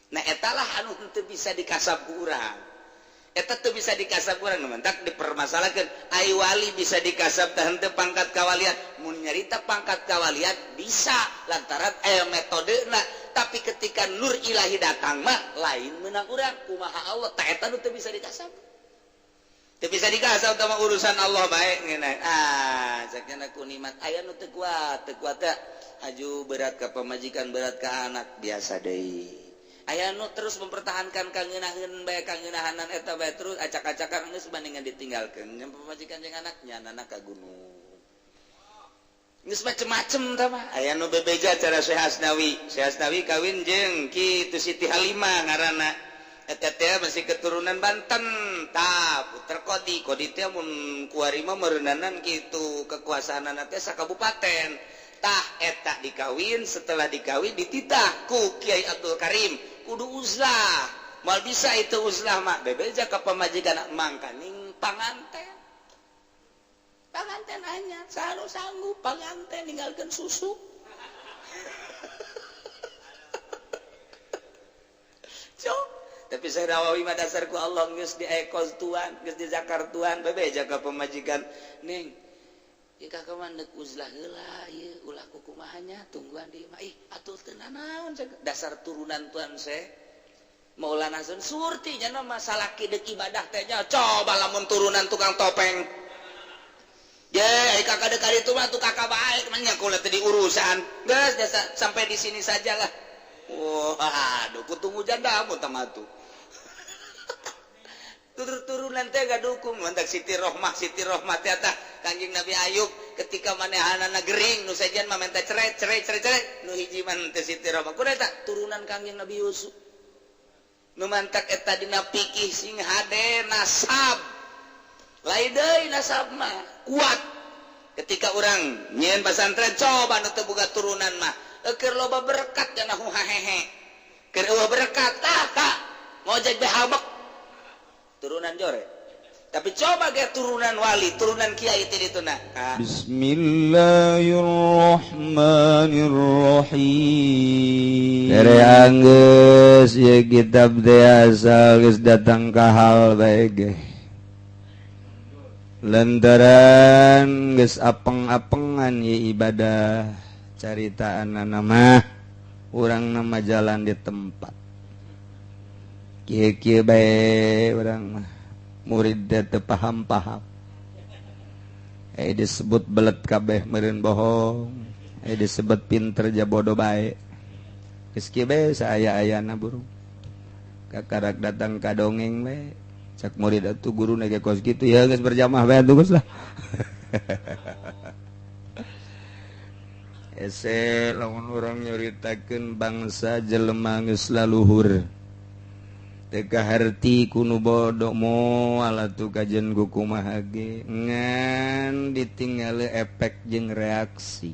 Nah, etalah anu henteu bisa dikasab ku urang. Eta teu bisa dikasab ku urang, mentak dipermasalahkeun ai wali bisa dikasab teh henteu pangkat kawalian. Mun nyarita pangkat kawalian bisa lantaran aya metodena, tapi ketika nur ilahi datang mah lain menang urang, kumaha Allah tah eta nu teu bisa dikasab. Teu bisa dikasab teh mah urusan Allah bae ngeunah. Ah, sakjana ku nikmat aya nu teu kuat, teu kuat teh aju berat ka pamajikan, berat ka anak, biasa deui. Aya nu terus mempertahankan kangeunaheun bae, kangeunahanan eta bae terus acak-acakan geus bandingan ditinggalkeun nya pamajikan jeung anaknya, anak ka gunung. Geus macem-macem tah mah. Aya nu bebeja cara Syekh Asnawi. Syekh Asnawi kawin jeung kitu Siti Halimah ngaranna. Eta teh masih keturunan Banten. Tah puter Kodi, Kodi teh mun kuari mah meureunnanan kitu kekuasaanana teh sakabupaten. Tah eta dikawin, setelah dikawin dititah ku Kiai Abdul Karim kudu uzlah, mal bisa itu uzlah mah bebeja ka pamajikan mangkaning panganten, panganten anyar selalu sanggup panganten ninggalkeun susu. Cok, tapi saya Nawawi mah dasar ku Allah geus di ekos tuan, geus di zakar tuan, bebeja ka pamajikan ning ieu kakak mah deuk uzlah heula ieu ulah kukumaha nya tungguan di imah ih atuh teu nanaon dasar turunan tuan se Maulana Sun surti nya mah salaki deuk ibadah teh nya coba lamun turunan tukang topeng ye ai kakak deuk ka ditu mah tuh kakak bae mah nya kula teh diurusan geus dasar sampai di sini sajalah. Wah, aduh kutung hujan dah mun tah mah tuh. Turun-turunan teh gadukung mantak Siti Rohmah, Siti Rohmah teh tah Kanjeng Nabi Ayub ketika manehanana gering nu sejen mah menta cerai cerai cerai cerai nu hiji mah teh Siti Rohmah kudu eta turunan Kanjeng Nabi Yusuf nu mantak eta dina fikih sing hade nasab lain deui nasab mah kuat ketika urang nyieun pasantren coba nu teu boga turunan mah keur loba berkat cenah huhahehe keur eueuh berkat tah tah ngojek be habek turunan jore. Tapi coba ge turunan wali, turunan kiai teh ditu nah. Bismillahirrahmanirrahim. Tere anggeus ieu kitab teh asal geus datang ka hal bae ge. Lantaran geus apeng-apengan ieu ibadah caritaanana mah urang nama jalan di tempat. Kieu-kieu bae urang mah murid teh teu paham-paham. Disebut belet kabeh meureun bohong, disebut pinter ja bodoh bae. Geus kieu bae saaya-ayana burung. Kakarak datang ka dongeng bae. Cak murid atuh guruna ge kos kitu ya geus berjamaah bae atuh geus lah. Ese lamun urang nyuritakeun bangsa jelema geus laluhur. Teu kaharti ku nu bodoh moal atuh kajen ku kumaha ge ngan ditinggali efek jeung reaksi.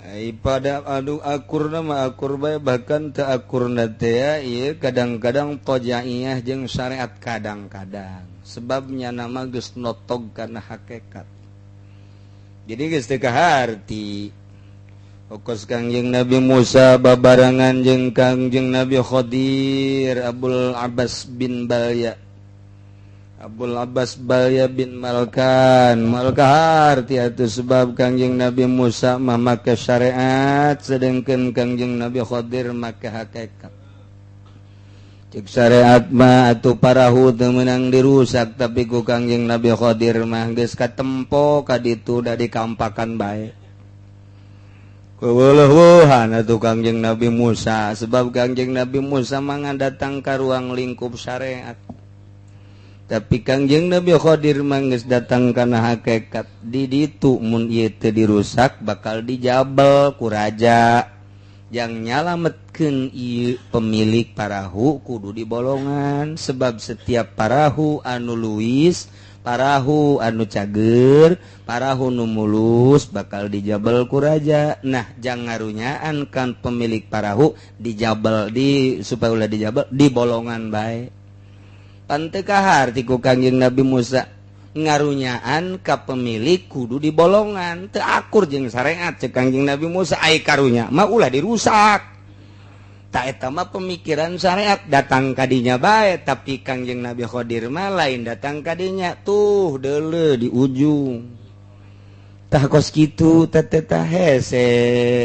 Ai pada anu akurna mah akur bae bahkan teu akurna teh ieu kadang-kadang tojaiyah jeung syariat kadang-kadang sebabnya nama geus notog kana hakikat. Jadi geus teu kaharti. Okos Kangjeng Nabi Musa babarengan jeung Kangjeng Nabi Khadir Abul Abbas bin Balya. Abul Abbas Balya bin Malkan. Malkahar ti atuh sebab Kangjeng Nabi Musa mah make syariat sedengkeun Kangjeng Nabi Khadir make hakikat. Cek syariat mah atuh parahu teu meunang dirusak tapi ku Kangjeng Nabi Khadir mah geus katempo ka ditu da dikampakan bae. Keweuleuhan atuh Kangjeng Nabi Musa sebab Kangjeng Nabi Musa mah datang ka ruang lingkup syariat. Tapi Kangjeng Nabi Khadir mah geus datang kana hakikat di ditu mun ieu teu dirusak bakal dijabel ku raja. Yang nyalametkeun ieu pemilik parahu kudu dibolongan sebab setiap parahu anu luwis, parahu anu cager, parahu nu mulus bakal dijabel ku raja. Nah, jang ngarunyaan kan pemilik parahu dijabel di supaya ulah dijabel di bolongan bae. Pan teu kaharti ku Kangjeng Nabi Musa ngarunyaan ka pemilik kudu di bolongan, teu akur jeung syariat cek Kangjeng Nabi Musa ai karunya mah ulah dirusak. Tak eta mah pemikiran syariat datang kadinya bae, tapi Kangjeng Nabi Khodir mah lain datang kadinya tuh deuleu di ujung. Tah kos kitu teh teh hese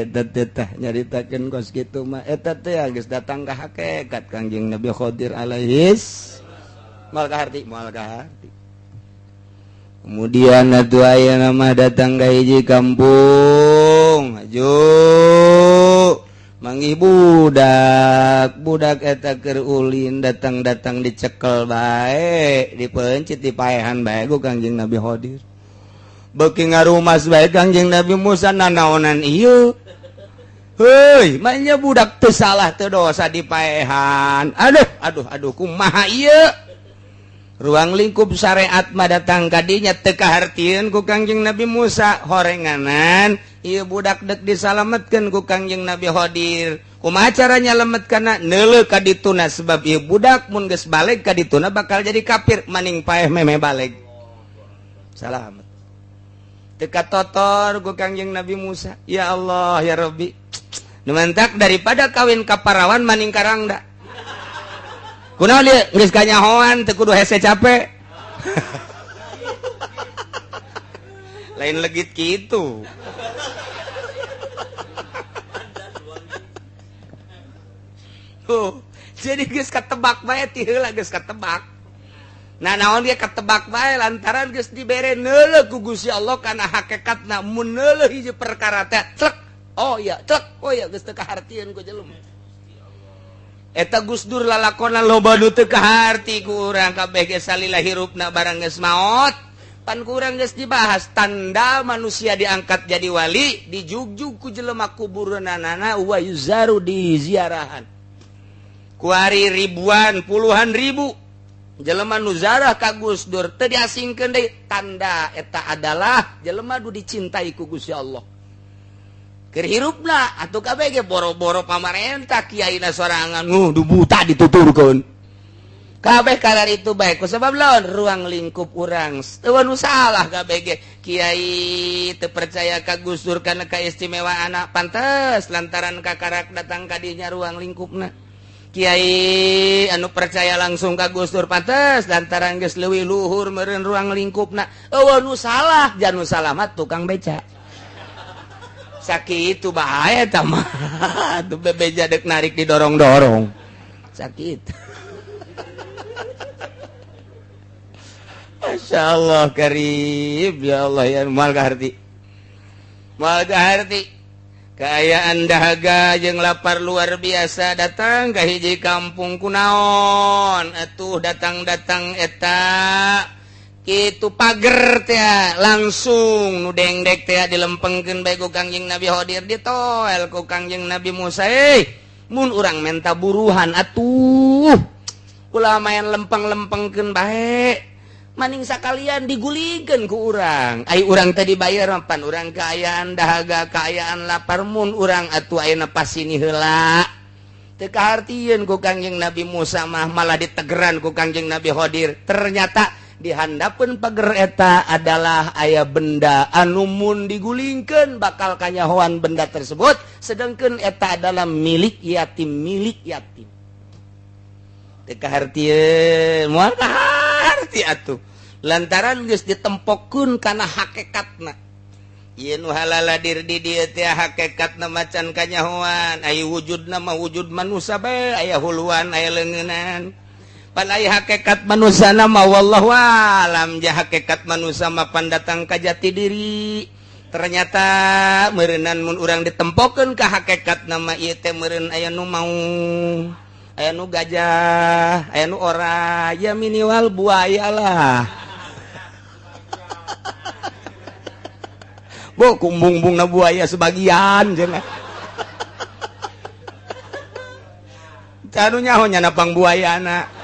teh teh nyaritakeun kos kitu mah eta teh geus datang ka hakikat Kangjeng Nabi Khodir alaihis moal kaharti moal kaharti. Kemudian atuh aya mah datang ka hiji kampung aju manggih budak budak eta keur ulin datang-datang dicekel bae dipencit dipaehan bae ku Kangjeng Nabi Khodir. Beuki ngarumas bae Kangjeng Nabi Musa nanaonan ieu. Heuy, mah budak teu salah teu dosa dipaehan. Aduh, aduh, aduh kumaha ieu? Ruang lingkup syariat mah datang kadinya teu kahartieun ku Kangjeng Nabi Musa horenganan ieu budak dek disalametkeun ku Kangjeng Nabi Khodir. Kumaha cara nyalametkeunna? Neuleuh ka dituna sebab ieu budak mun geus baleg ka dituna bakal jadi kafir maning paeh meme baleg. Salamet. Teu katotor ku Kangjeng Nabi Musa. Ya Allah ya Rabbi. Nu mantak daripada kawin ka parawan maning karangda. Kunaon ieu geus kanyahoan teu kudu hese capek. Lain legit kitu. Tuh, jadi geus katebak bae ti heula geus katebak. Nah naon dia katebak bae lantaran geus dibere neuleuh ku Gusti Allah kana hakikatna mun neuleuh hiji perkara teh trek. Oh iya, trek. Oh iya geus teu kahartieun ku jelema. Eta Gus Dur lalakona loba nu teu kaharti ku urang kabeh ge salila hirupna barang geus maot. Pan ku urang geus dibahas tanda manusia diangkat jadi wali dijugjug ku jelema kuburanana wa yuzaru di ziarahan. Kuari ribuan puluhan ribu jelema nu zarah ka Gus Dur teu diasingkeun deui tanda eta adalah jelema nu dicintai ku Gusti Allah. Keur hirupna atuh kabeh ge boro-boro pamarentah kiaina sorangan nu buta dituturkeun. Kabeh kalar itu bae ku sebab lawan ruang lingkup urang teu nu salah kabeh ge kiai teu percaya ka Gus Dur kana kaistimewaanna pantes lantaran kakarak datang ka dinya ruang lingkupna. Kiai anu percaya langsung ka Gus Dur pantes lantaran geus leuwih luhur meureun ruang lingkupna. Eueuh nu salah jan nu salah mah tukang beca. Sakitu bae eta mah atuh bebeja deuk narik didorong-dorong. Sakit. Masya Allah karib ya Allah ya moal kaharti. Moal kaharti. Kaayaan dahaga jeung lapar luar biasa datang ka hiji kampung kunaon atuh datang-datang eta kitu pager teh langsung nu dengdek teh dilempengkeun bae ku Kangjeng Nabi Khodir ditoel ku Kangjeng Nabi Musa. Mun urang menta buruhan atuh ulah main lempeng-lempengkeun bae maning sakalian digulingkeun ku urang. Ai urang teh dibayar mah pan urang kaayaan dahaga kaayaan lapar mun urang atuh ayeuna pasini heula. Teu kahartieun ku Kangjeng Nabi Musa mah malah ditegeran ku Kangjeng Nabi Khodir. Ternyata di handapeun pager eta adalah aya benda anu mun digulingkeun bakal kanyahoan benda tersebut sedangkeun eta adalah milik yatim milik yatim. Teu kahartieun moal kaharti atuh lantaran geus ditempokeun kana hakikatna. Ieu nu halaladir di dieu teh hakikatna macan kanyahoan aya wujudna mah wujud manusa bae aya huluan aya leungeunan. Pan aya hakikat manusia nama wallahu alam ja hakikat manusia mah pandatang ka jati diri. Ternyata meureunnan mun urang ditempokeun ka hakikat nama ieu teh meureun aya nu maung, aya nu gajah, aya nu ora, ya minimal buaya lah. Bo kumbung-bungna buaya sebagian cenah. Canu nyaho nya napang buayana.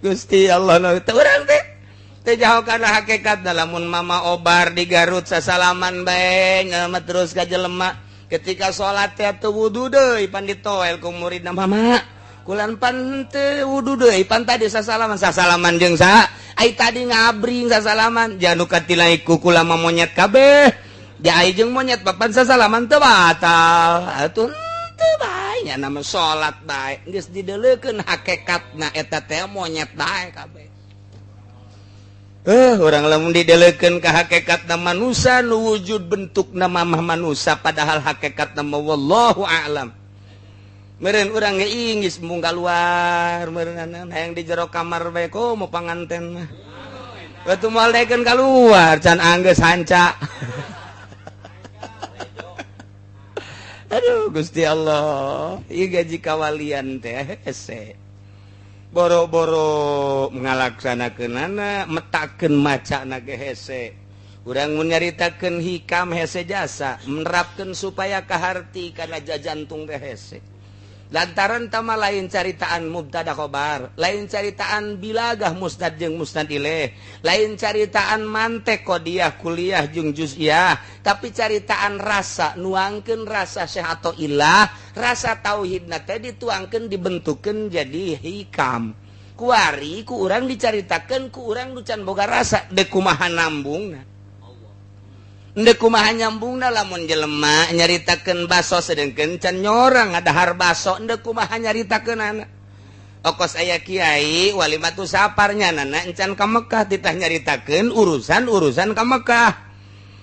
Gusti Allah teu urang teh teu jauh kana hakikat lamun mama obar di Garut sasalaman bae nyelamet terus ka jelema ketika salat teh teu wudu deui pan ditoel ku muridna mama kulan pan teu wudu deui pan tadi sasalaman sasalaman jeung saha ai tadi ngabring sasalaman janu katilai ku kula monyet kabeh Di jeung monyet papan sasalaman teu batal. Atuh teu bae nya nama salat bae. Geus dideuleukeun hakikatna eta teh monyet bae kabeh. Urang lamun dideleukeun ka hakikatna manusia nu wujud bentuk nama mah manusia padahal hakikatna mah wallahu a'lam. Meureun urang ge inggis mung kaluar meureun hayang di jero kamar bae komo panganten mah. Batu moal daekeun kaluar can anggeus hanca. Aduh Gusti Allah, ieu gaji kawalian teh hese. Boro-boro ngalaksanakeunana metakeun macana ge hese. Urang mun nyaritakeun hikam hese jasa, menerapkeun supaya kaharti kana jajantung teh hese. Lantaran tama lain caritaan mubtada khobar, lain caritaan bilagah musnad jeung musnad ilaih, lain caritaan mantek qodiyah kuliah jeung juz'iyah, tapi caritaan rasa nuangkeun rasa syekh atau ilah, rasa tauhidna teh dituangkeun dibentukkeun jadi hikam. Kuari ku urang dicaritakeun ku urang nu can boga rasa deuk kumaha nambungna. Ndek kumaha nyambungna lamun jelema nyaritakeun baso sedengkeun can nyorang ngadahar baso ndek kumaha nyaritakeunana. Okos aya kiai walimatu sapar nyanana encan ka Mekah titah nyaritakeun urusan-urusan ka Mekah.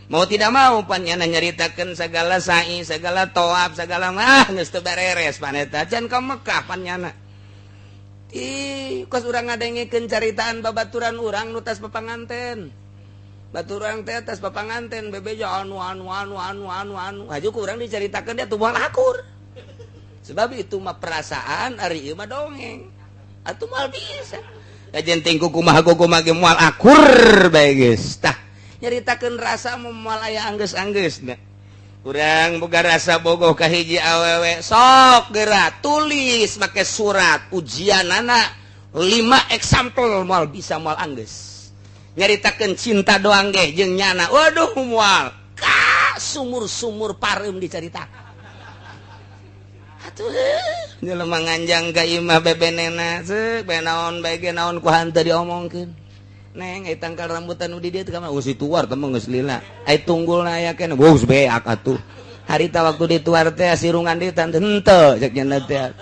Mau tidak mau pan nyana nyaritakeun segala sa'i, segala tawaf, segala mah geus teu bereres paneta can ka Mekah pan nyana. Ih, kos urang ngadengekeun caritaan babaturan urang nu tas papanganten. Batur urang teh atas papanganten bebeja anu anu anu anu anu anu haju ku urang dicaritakeun dia tuh moal akur. Sebab itu mah perasaan ari ieu mah dongeng. Atuh moal bisa. Kajen tingku kumaha kumaha ge moal akur bae geus. Tah nyaritakeun rasa moal aya anggeus-anggeusna. Urang boga rasa bogoh ka hiji awewe sok geura tulis make surat ujianana 5 example moal bisa moal anggeus. Nyaritakeun cinta doang ge jeung nyana waduh moal ka sumur-sumur pareum dicaritakeun atuh jelema nganjang ka imah bebenena seuk bae naon bae ge naon ku hanteu diomongkeun neng ai tangkal rambutan nu di dieu teh ka geus dituar teh mah geus lila ai tunggulna aya keneh geus beak atuh harita waktu dituar teh sirungan deui teh henteu cek nyana teh.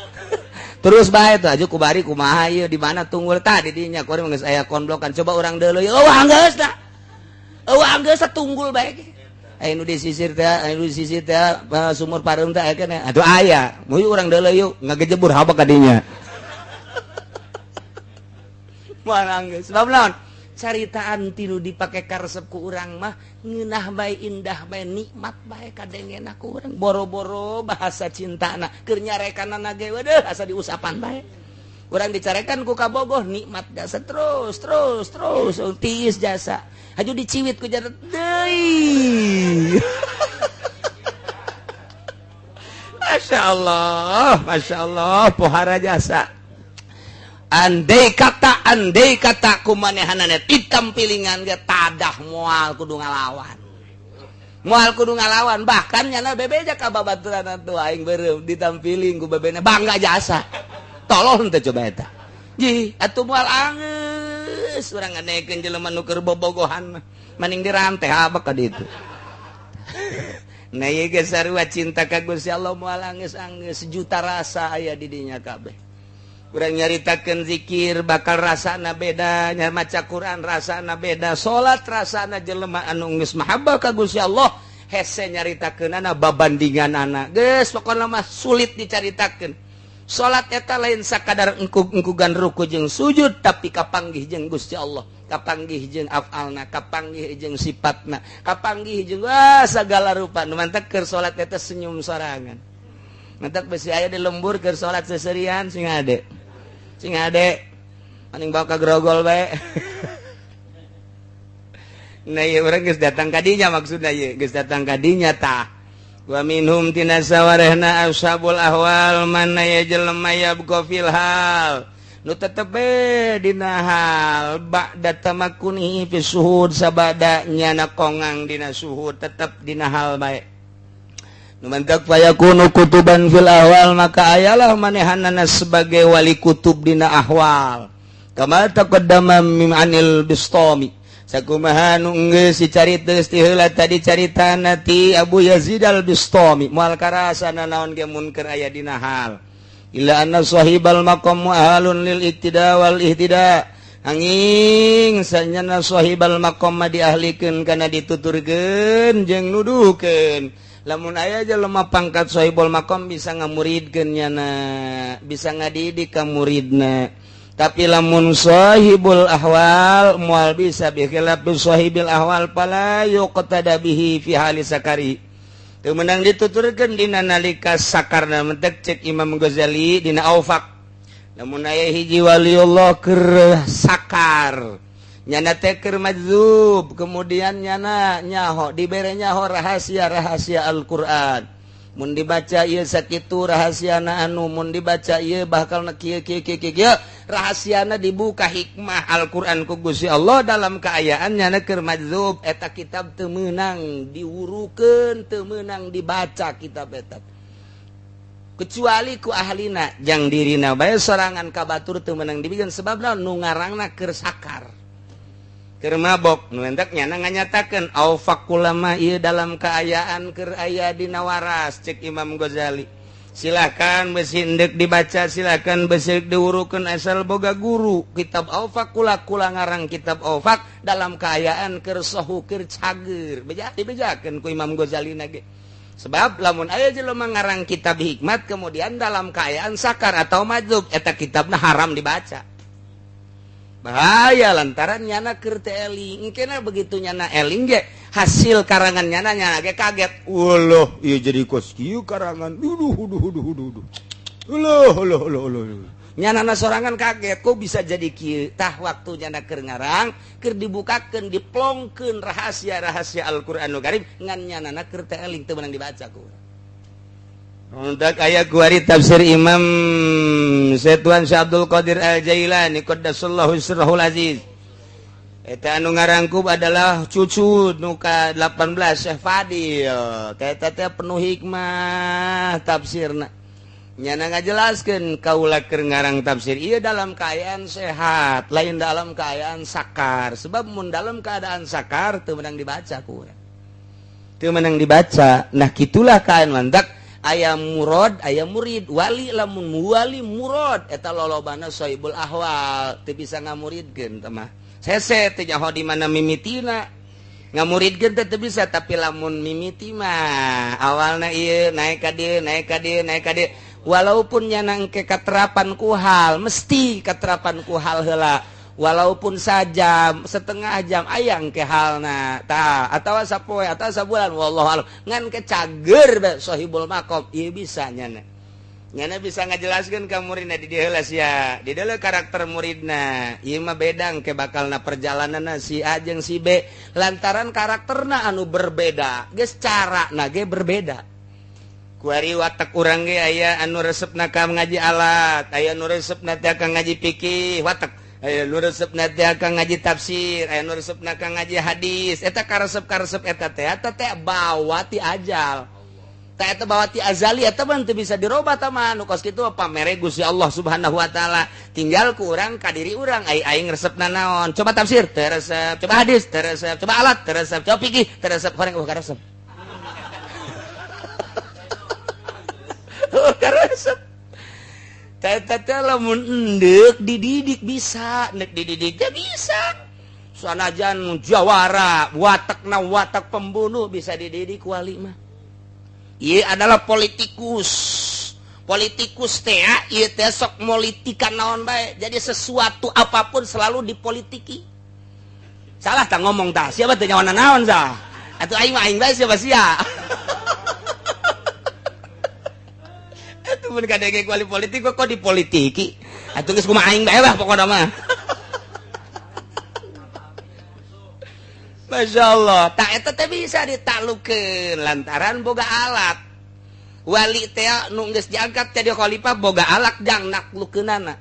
Terus bae tuh aju kubari kumaha ieu di mana tunggul tadi dinya kuari geus aya konblokan coba urang deuleu eueuh anggeus da eueuh anggeus tunggul bae ge aya nu disisir teh aya nu disisir teh sumur pareum teh aya keneh atuh aya moal urang deuleu yuk ngagejebur haba ka dinya moal anggeus sebab naon caritaan tilu dipake karesep ku urang mah ngeunah bae indah bae nikmat bae kadengena ku urang boro-boro bahasa cintana keur nyarekanana ge waduh asa diusapan bae urang dicarekan ku kabogoh nikmat jasa terus terus terus tiis jasa haju diciwit ku jasa deui. Masya Allah, Masya Allah pohara jasa. Andai kata kumanehanana ditampilingan ge tadah moal kudu ngalawan. Moal kudu ngalawan bahkan nyana bebeja ka babaturan atuh aing beureum ditampiling ku bebena bangga jasa. Tolong teh coba eta. Ji atuh moal anggeus urang ngadekeun jelema nu keur bobogohan mah maning dirante abek ka ditu. Nah ieu ge sarua cinta ka Gusti Allah moal anggeus-anggeus sejuta rasa aya di dinya kabeh. Urang nyaritakeun zikir bakal rasana beda, nya maca Quran rasana beda, salat rasana jelema anu geus mahabbah ka Gusti Allah hese nyaritakeunana babandinganana. Geus pokona mah sulit dicaritakeun. Salat eta lain sakadar engkug-engkugan ruku jeung sujud tapi kapanggih jeung Gusti Allah, kapanggih jeung afalna, kapanggih jeung sifatna, kapanggih jeung wah sagala rupa. Nu mantak keur salat eta senyum sorangan. Mantak besi aya di lembur keur salat seserian sing ade. Sing ade maning bawa ka grogol bae. Nah ieu urang geus datang ka dinya maksudna ieu geus datang ka dinya tah. Wa minhum tina sawarehna ashabul ahwal man ya jelema yabqa fil hal nu tetep dina hal ba'da tamakkunihi fi suhud sabada nyana kongang dina suhud tetep dina hal bae. Nu mantak fayakunu kutuban fil ahwal maka ayalah manehanana sebagai wali kutub dina ahwal. Kama taqaddama min anil bistami Sakumaha nu geus dicarita geus ti heula tadi caritana ti Abu Yazid Al-Bistami moal karasa nanaon ge mun keur aya dina hal. Illa anna sahibal maqam mu'alun lil iktida wal ihtida. Anging sanyana sahibal maqam mah diahlikeun kana dituturkeun jeung nuduhkeun. Lamun aya jelema pangkat sahibul maqam bisa ngamuridkeun nyana, bisa ngadidik ka muridna. Tapi lamun sahibul ahwal moal bisa bi khilaf sahibil ahwal fala yuqtada bihi fi hali sakari. Teu meunang dituturkeun dina nalika sakarna mentek cek Imam Ghazali dina Aufaq. Lamun aya hiji waliullah keur sakar nyana teh keur majzub kemudian nyana nyaho dibere nyaho rahasia-rahasia Al-Qur'an. Mun dibaca ieu sakitu rahasiana anu mun dibaca ieu bakal kieu kieu kieu kieu rahasiana dibuka hikmah Al-Qur'an ku Gusti Allah dalam kaayaan nyana keur majzub eta kitab teu meunang diwurukeun teu meunang dibaca kitab eta kecuali ku ahlina jang dirina bae sorangan ka batur teu meunang dibikeun sebabna nu ngarangna keur sakar keur mabok nu entek nyana nganyatakeun aufaqulama ieu dalam kaayaan keur aya dina waras cek Imam Ghazali silakan besi endek dibaca silakan besi diurukeun asal boga guru kitab Aufaq kula-kula ngarang kitab Aufaq dalam kaayaan keur sohu keur cager beja dibejakeun ku Imam Ghazali na ge sebab lamun aya jelema ngarang kitab hikmat kemudian dalam kaayaan sakar atau majzub eta kitabna haram dibaca bahaya lantaran nyana keur teu eling engkena begitu nyana eling ge hasil karangan nyana nyana ge kaget wallah ieu jadi kos kieu karangan duduh duduh duduh duduh loh loh loh loh nyana sorangan kaget kok bisa jadi kieu tah waktu nyana keur ngarang keur dibukakeun diplongkeun rahasia-rahasia Al-Qur'anul Karim ngan nyanana keur teu eling teu meunang dibaca ku untuk aya kuari tafsir Imam Syekh Abdul Qadir Al-Jailani qaddasallahu sirrahul aziz. Eta anu ngarangkub adalah cucu nu ka 18 Syekh Fadil. Eta teh penuh hikmah tafsirna. Nyana ngajelaskeun kaula keur ngarang tafsir ieu dalam keadaan sehat, lain dalam keadaan sakar. Sebab mun dalam keadaan sakar teu meunang dibaca ku urang. Teu meunang dibaca. Nah kitulah kaen lantak aya murad aya murid wali lamun wali murad eta lolobana sahibul ahwal teu bisa ngamuridkeun teh mah sese teu nyaho di mana mimitina ngamuridkeun teh teu bisa tapi lamun mimiti mah awalna ieu naik ka dieu naik ka dieu naik ka dieu walaupun nyana engke katerapan ku hal mesti katerapan ku hal heula walaupun sajam setengah jam ayang ke halna tah atawa sapoe atawa sabulan wallahu alam ngan ke cager bae sahibul maqam ieu bisa nyana nyana bisa ngajelaskeun ka muridna di dieu heula sia di dieu karakter muridna ieu mah bedang ke bakalna perjalananna si A jeung si B lantaran karakterna anu berbeda geus carana ge berbeda kuari watak urang ge aya anu resepna ka ngaji alat aya anu resepna teh ka ngaji fikih watak aya nu resepna teh ka ngaji tafsir aya nu resepna ka ngaji hadis eta karesep-karesep eta teh eta teh bawa ti ajal teh eta bawa ti azali eta mah teu bisa dirobah tah mah nu kos kitu pamere Gusti Allah Subhanahu wa taala tinggal ku urang ka diri urang ai aing resepna naon coba tafsir teu resep coba hadis teu resep coba alat teu resep coba fikih teu resep horeng eueuh karesep eueuh karesep teh lamun endek dididik bisa nek dididiknya bisa sanajan jawara watakna watak pembunuh bisa dididik wali mah ieu adalah politikus politikus teh ieu teh sok politikan naon bae jadi sesuatu apapun selalu dipolitiki salah tah ngomong tah siapa teh nyawana naon sah atuh aing mah aing bae siapa sia atuh mun kadenge wali politik kok dipolitiki atuh geus kumaha aing bae lah pokona mah Masya Allah tak eta teh bisa ditaklukeun lantaran boga alat wali teh nu geus diangkat jadi khalifah boga alat jang naklukeunana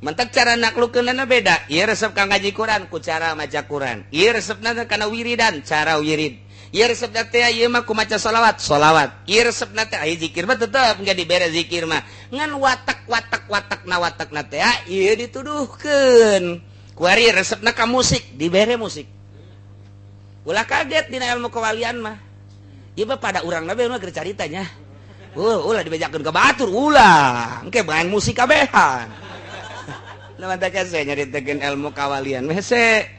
mentek cara naklukeunana beda ieu resep ka ngaji Quran ku cara maca Quran ieu resepna kana wiridan cara wirid ieu resepna teh ieu mah ku maca sholawat sholawat ieu resepna teh aya zikir mah tetep enggak dibere zikir mah ngan watak-watak watakna watakna teh ieu dituduhkeun Kuari resepna ka musik, dibere musik. Ulah kaget dina ilmu kewalian mah. Ieu mah pada urang nabe mah keur caritanya. Ulah dibejakeun ka batur, ulah. Engke main musik kabehan. Lah mantap saya nyaritakeun ilmu kawalian. Hese.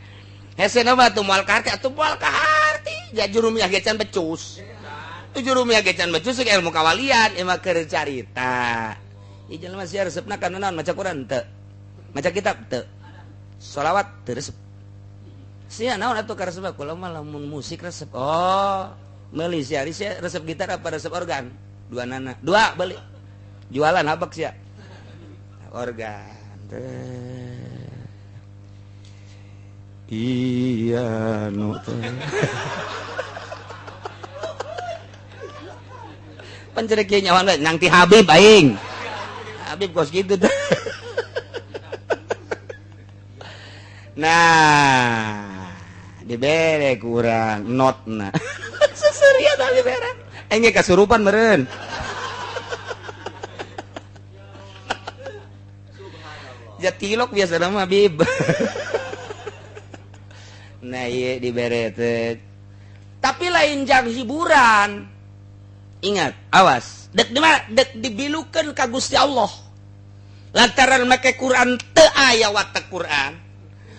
Hese na mah atuh moal kaharti, atuh moal kaharti. Ja jurumiyah ge can becus. Tu jurumiyah ge can becus ilmu kawalian ieu mah keur carita. Ieu jelema sia resepna kana naon maca Quran teu. Maca kitab teu. Sholawat teu resep. Sia naon atuh karesep kula mah lamun musik resep. Oh, meuli sia resep gitar apa resep organ? Dua nana. Dua beli. Jualan habak sia. Organ. Iya nu teh. Pancerek kieu nyawan we nang ti Habib aing. Habib kos kitu teh. Nah, dibere kurang notna. Seserian dibere. Engge kasurupan meureun. Jatilok biasa nama Habib. Nah, ieu dibere teh. Tapi lain jang hiburan. Ingat, awas. Dek di mana? Dek dibilukeun ka Gusti Allah. Lantaran make Quran teu aya watek Quran.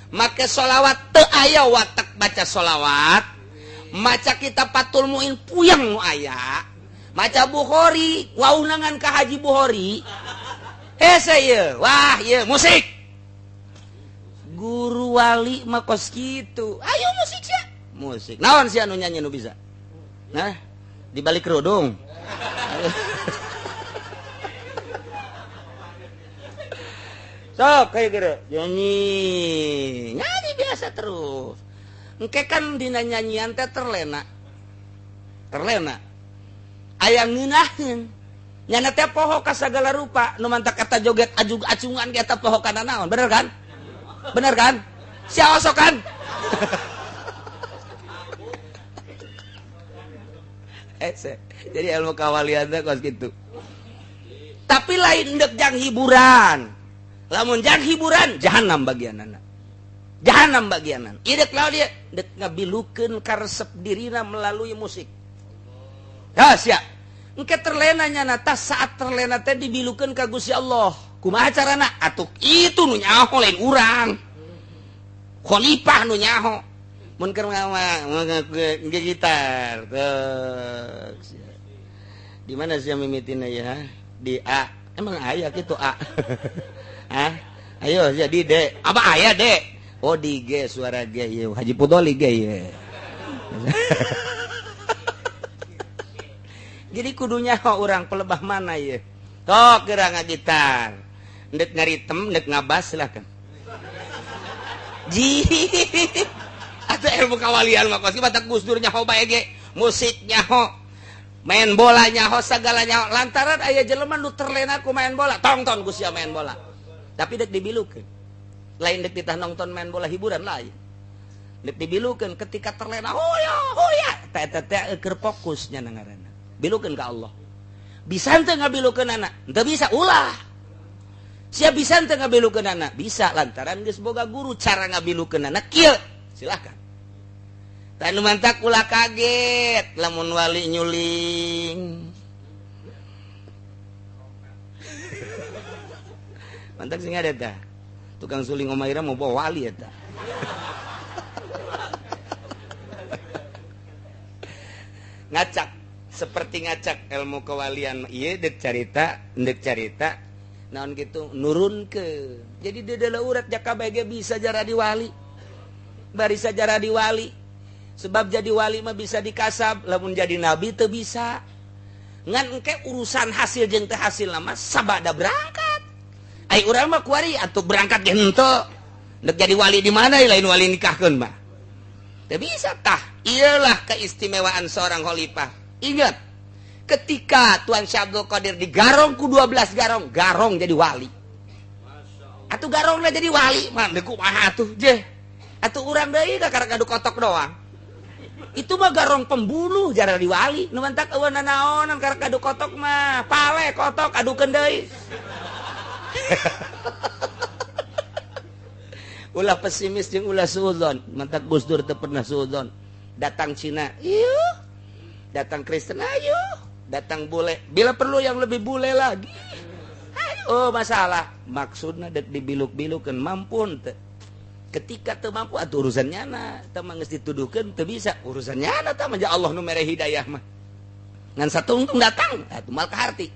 Make sholawat teu aya watek baca sholawat. Maca kitab Fathul Muin puyeng nu aya. Maca Bukhari, waunangan ka Haji Bukhari. Hese ieu, wah ieu musik. Guru wali mah kos kitu. Ayo musik sia. Musik. Naon sia nu nyanyi nu bisa? Nah, di balik kerudung. Sok kayak gitu nyanyi nyanyi biasa terus. Engke kan dina nyanyian teh terlena. Terlena. Aya ngeunaheun. Nyana teh poho ka sagala rupa, nu mantak eta joget ajug acungan ge eta poho kana naon, bener kan? Bener kan? Sia osok kan? Jadi ilmu kawalian teh kos kitu. Tapi lain ndek jang hiburan. Lamun jang hiburan jahanam bagianana. Jahanam bagianana. Idek lawan dia dek ngabilukeun karesep dirina melalui musik. Ya sia. Engke terlena nyana tah saat terlena teh dibilukeun ka Gusti Allah. Kumaha carana? Atuh itu nu nyaho lain urang. Khalifah nu nyaho. Mun keur gitar. Di mana sih mimitina ya? Di A. Emang aya kitu A. Hah? Ayo jadi D. Apa aya D? Oh di G suara G ieu. Haji Pudoli G ieu. Jadi kudunya orang pelebah mana ieu? Tok geura ngagitar. Ndek ngaritem, ndek ngabas silakan. Ji. Atau ilmu kawalian mah kos batak Gus Dur nyaho bae ge, musik nyaho, main bola nyaho, sagala nyaho. Lantaran aya jelema nu terlena ku main bola, tongton Gus ya main bola. Tapi dek dibilukeun. Lain dek ditah nonton main bola hiburan lain. Dek dibilukeun ketika terlena, hoya hoya, teh teh teh keur fokus nya ngaranna. Bilukeun ka Allah. Bisa henteu ngabilukeun anak? Henteu bisa, ulah. Sia bisa henteu ngabilukeun anak? Bisa lantaran geus boga guru cara ngabilukeun anak kieu. Silakan. Tanu mantak ulah kaget lamun wali nyuling. Mantak sing ada tah. Tukang suling Omaira mau bawa wali eta. Ngacak seperti ngacak ilmu kewalian ieu deuk carita naon kitu nurun ke. Jadi deudeuh urat jaka bae ge bisa jaradi wali. Barisa jaradi wali. Sebab jadi wali mah bisa dikasab, lamun jadi nabi teu bisa. Ngan engke urusan hasil jeung teu hasil mah sabada berangkat. Ai urang mah kuari atuh berangkat ge henteu. Ndek jadi wali di mana lain wali nikahkeun mah. Teu bisa tah. Iyalah keistimewaan seorang khalifah. Ingat, ketika Tuan Syekh Abdul Qadir digarong ku 12 garong, garong jadi wali. Atuh garongna jadi wali, mah deuk kumaha atuh jeh. Atuh urang deui kakara ngadu kotok doang. Itu mah garong pembunuh jara di wali. Nu mantak eueuh nanaonan karek adu kotok mah, pale kotok adukeun deui. Ulah pesimis jeung ulah suudzon. Mantak Gus Dur teu pernah suudzon. Datang Cina, ieu. Datang Kristen, ayo. Datang bule, bila perlu yang lebih bule lagi. Ayo, oh masalah. Maksudna dek dibiluk-bilukeun mampu teu. Ketika teu mampu atuh urusan nyana, teu mah geus dituduhkeun teu bisa, urusan nyana tah mah Allah nu mere hidayah mah. Ngan satungtung datang, atuh mal kaharti.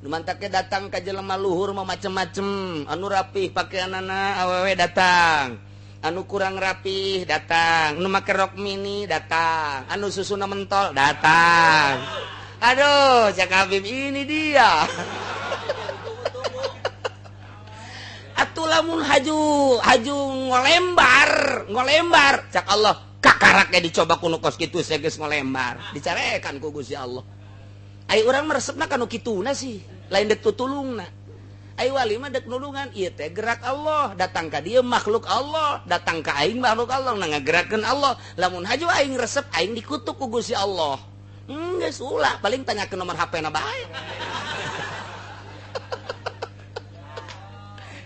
Nu mantaknya datang ka jelema luhur mah macem-macem, anu rapih pakaianana awewe datang, anu kurang rapih datang, anu make rok mini datang, anu susuna mentol datang. Aduh, cak Habib ini dia. Atuh lamun haju ngolembar cak Allah kakaraknya dicoba kuno kos kitu geus ngolembar dicarekan ku Gusti Allah. Ai urang meresepna kanu kituna sih, lain dek tutulungna. Ai wali mah dek nulungan, ieu teh gerak Allah, datang ka dieu makhluk Allah, datang ka aing makhluk Allah, na ngagerakeun Allah. Lamun haju aing resep aing dikutuk ku Gusti Allah. Geus ulah, paling tanyakeun nomor HP-na bae.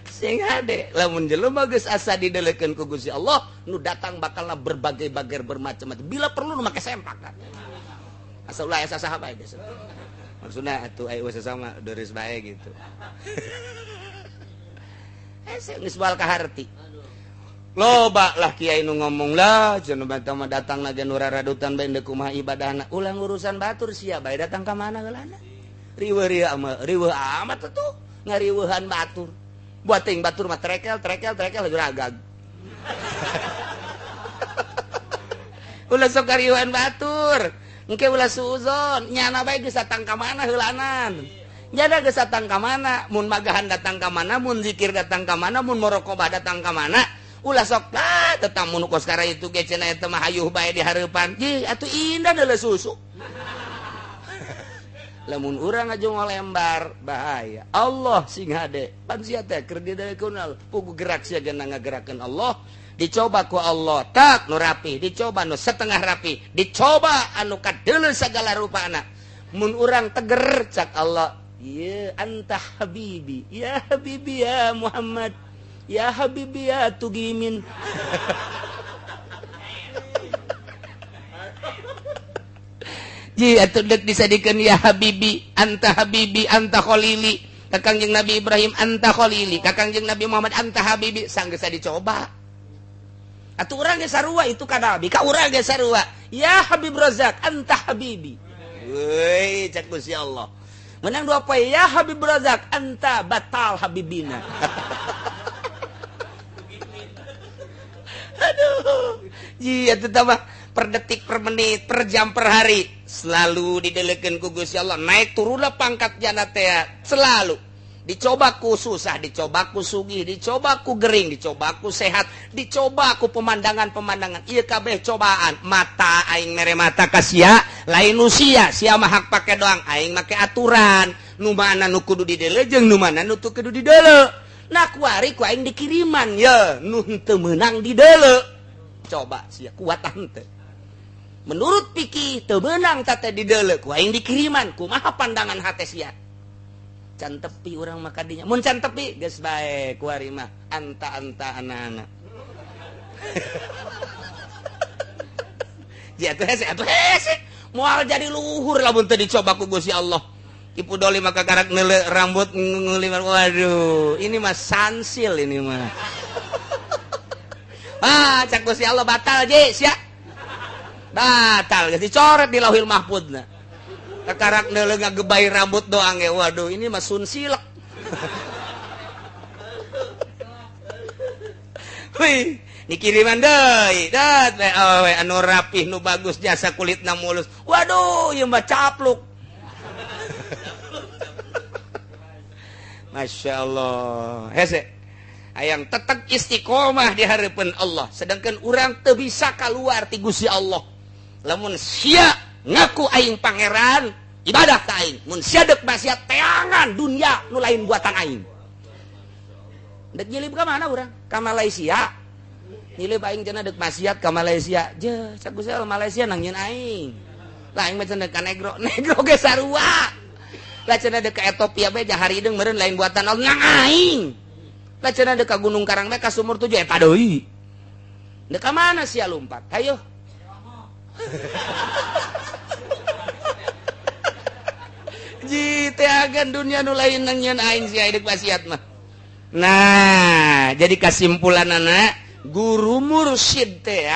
Sing hade, lamun jelema geus asa didelekeun ku Gusti Allah, nu datang bakalna berbagai-bagai bermacam-macam. Bila perlu nu make sempak kan. Asa ulah asa saha bae geus. Maksudna atuh aya sesama deures bae gitu. Hese geus bal kaharti. Loba lah kiai nu ngomong lah cenah mah datang na ge nu raradutan bae deuk kumaha ibadahna. Ulah urusan batur sia bae datang ka mana heulana. Riweuh amat, riweuh amat atuh ngariweuhan batur. Buat ting batur mah trekel ragag. Ulah sok ngariweuhan batur. Engke ulah suuzon, nyana bae geus datang ka mana heulanan. Nyana geus datang ka mana, mun magahan datang ka mana, mun zikir datang ka mana, mun muraqabah datang ka mana. Ulah sok lah tetap mun kos kara itu ge cenah eta mah hayuh bae di hareupan. Ye atuh indah deuleu susu. Lamun urang aja ngolembar bahaya. Allah sing hade. Pan sia teh keur didelekeun pugu gerak sia geuna ngagerakeun Allah. Dicoba ku Allah tak nu rapi, dicoba nu setengah rapi, dicoba anu kadeuleu sagala rupana. Mun urang teger cak Allah, ya anta habibi, ya habibi ya Muhammad, ya habibi ya Tugimin. Ji atuh deuk disadikeun ya habibi, anta habibi, anta khalili. Kakang jeung Nabi Ibrahim anta khalili, kakang jeung Nabi Muhammad anta habibi, sanggeus dicoba. Atuh urang ge sarua itu ka Nabi, ka urang ge sarua. Ya Habib Razak, anta habibi. Weuy, cak Gusti Allah. Menang dua poe ya Habib Razak, anta batal habibina. Aduh. Ji atuh tambah per detik, per menit, per jam, per hari selalu didelekeun ku Gusti Allah. Naik turunlah pangkat jana teh selalu. Dicoba ku susah, dicoba ku sugih, dicoba ku gering, dicoba ku sehat, dicoba ku pemandangan-pemandangan. Ieu kabeh cobaan. Mata aing mere mata ka sia, lain nu sia, sia mah hak pake doang, aing make aturan. Nu mana nu kudu didele jeung nu mana nu teu kudu didele. Nah kuari ku aing dikiriman ye, nu henteu meunang didele. Coba sia kuat henteu. Menurut pikih teu meunang teh didele, ku aing dikiriman, kumaha pandangan hate sia? Can tepi urang mah kadinya. Mun can tepi geus bae kuari mah anta-anta anak-anak. Ji atuh hese atuh hese. Moal jadi luhur lamun teu dicoba ku Gusti Allah. Ipu doli maka karak neule rambut ngulimar. Waduh, ini mah sansil ini mah. Ah, cak Gusti Allah batal ji sia. Batal geus dicoret di Lauhil Mahfudna. Karak neule ngagebay rambut doang ya. Waduh, ini mah sun silek. Wih, dikiriman deui. Dat awewe anu rapih nu bagus jasa kulitna mulus. Waduh, ieu mah capluk. Masya Allah. Hese. Hayang tetep istiqomah di hareupeun Allah. Sedangkan urang teu bisa kaluar ti Gusti Allah. Lamun sia ngaku aing pangeran, ibadah ka aing. Mun sia deuk maksiat teangan dunia nu lain buatan aing. Dek nyilib ka mana urang? Ka Malaysia. Nyilib aing cenah deuk maksiat ka Malaysia. Je, cak Gusti Allah Malaysia nang nyeun aing. Lah aing mah cenah ka negro, negro ge sarua. Lah cenah deuk ka Ethiopia bae jahari hideung meureun lain buatan Allah nang aing. Lah cenah deuk ka Gunung Karang mah ka sumur 7 eta deui. Deuk ka mana sia lompat? Hayo. Ji teh agan dunia nu lain nang nyeun aing sia deuk wasiat mah. Nah, jadi kesimpulanana guru mursyid teh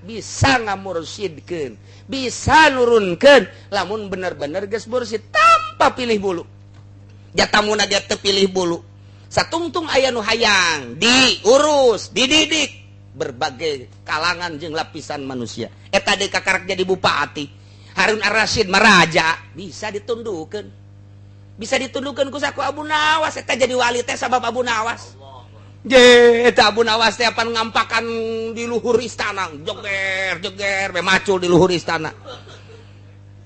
bisa ngamursyidkeun, bisa nurunkeun lamun bener-bener geus mursyid tanpa pilih bulu. Jatamuna dia teu pilih bulu. Satungtung aya nu hayang diurus, dididik berbagai kalangan jeung lapisan manusia. Eta deui kakarak jadi bupati. Harun Ar-Rasyid mah raja, bisa ditundukeun. Bisa ditundukeun ku saku Abu Nawas eta jadi wali teh sabab Abu Nawas. Je eta Abu Nawas teh apan ngampakan di luhur istana, joger joger be macul di luhur istana.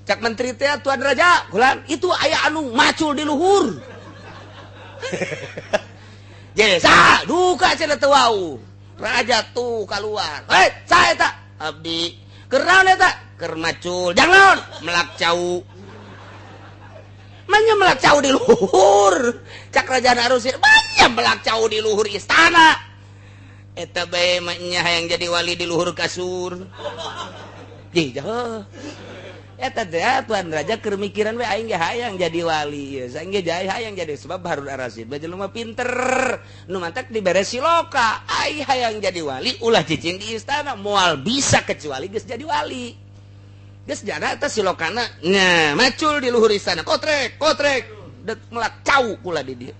Cak menteri teh tuan raja, kulan itu aya anu macul di luhur. Je sa duka cenah teu wau. Raja tuh keluar. Hei, sa eta abdi. Keur naon eta? Keur macul. Jangan melak cau. Manya melak cau di luhur. Cak raja Arusir, manya melak cau di luhur istana. Eta bae mah nya hayang jadi wali di luhur kasur. Jih, jauh. Eta teh tuan raja keur mikiran we aing ge hayang jadi wali. Ieu saing ge hayang jadi sebab Harun Ar-Rasyid bae jelema pinter. Nu mantak dibere siloka. Aing hayang jadi wali ulah cicing di istana moal bisa kecuali geus jadi wali. Geus jana eta silokana nya macul di luhur istana kotrek kotrek dek melak cau kula di dieu.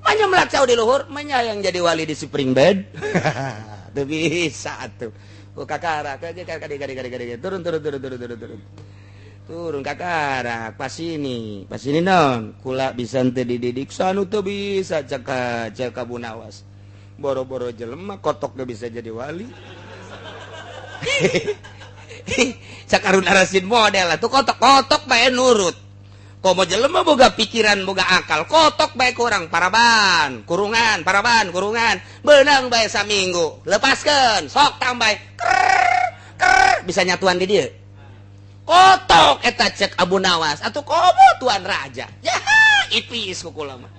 Manya melak cau di luhur manya hayang jadi wali di spring bed. Teu bisa atuh. Ku kakara kade kade kade kade turun turun turun turun turun turun. Turun kakara pas ini non kula bisa teu dididik sanu teu bisa cek cek Abu Nawas. Boro-boro jelema kotok ge bisa jadi wali. Cak Harun Ar-Rasyid model tuh kotok-kotok bae nurut. Komo jelema boga pikiran boga akal, kotok bae kurang paraban, kurungan, paraban, kurungan, beunang bae saminggu. Lepaskeun, sok tambah. Ker, ker, bisa nyatuan di dieu. Kotok eta cek Abu Nawas atuh komo tuan raja. Ya, ipis ku kula mah.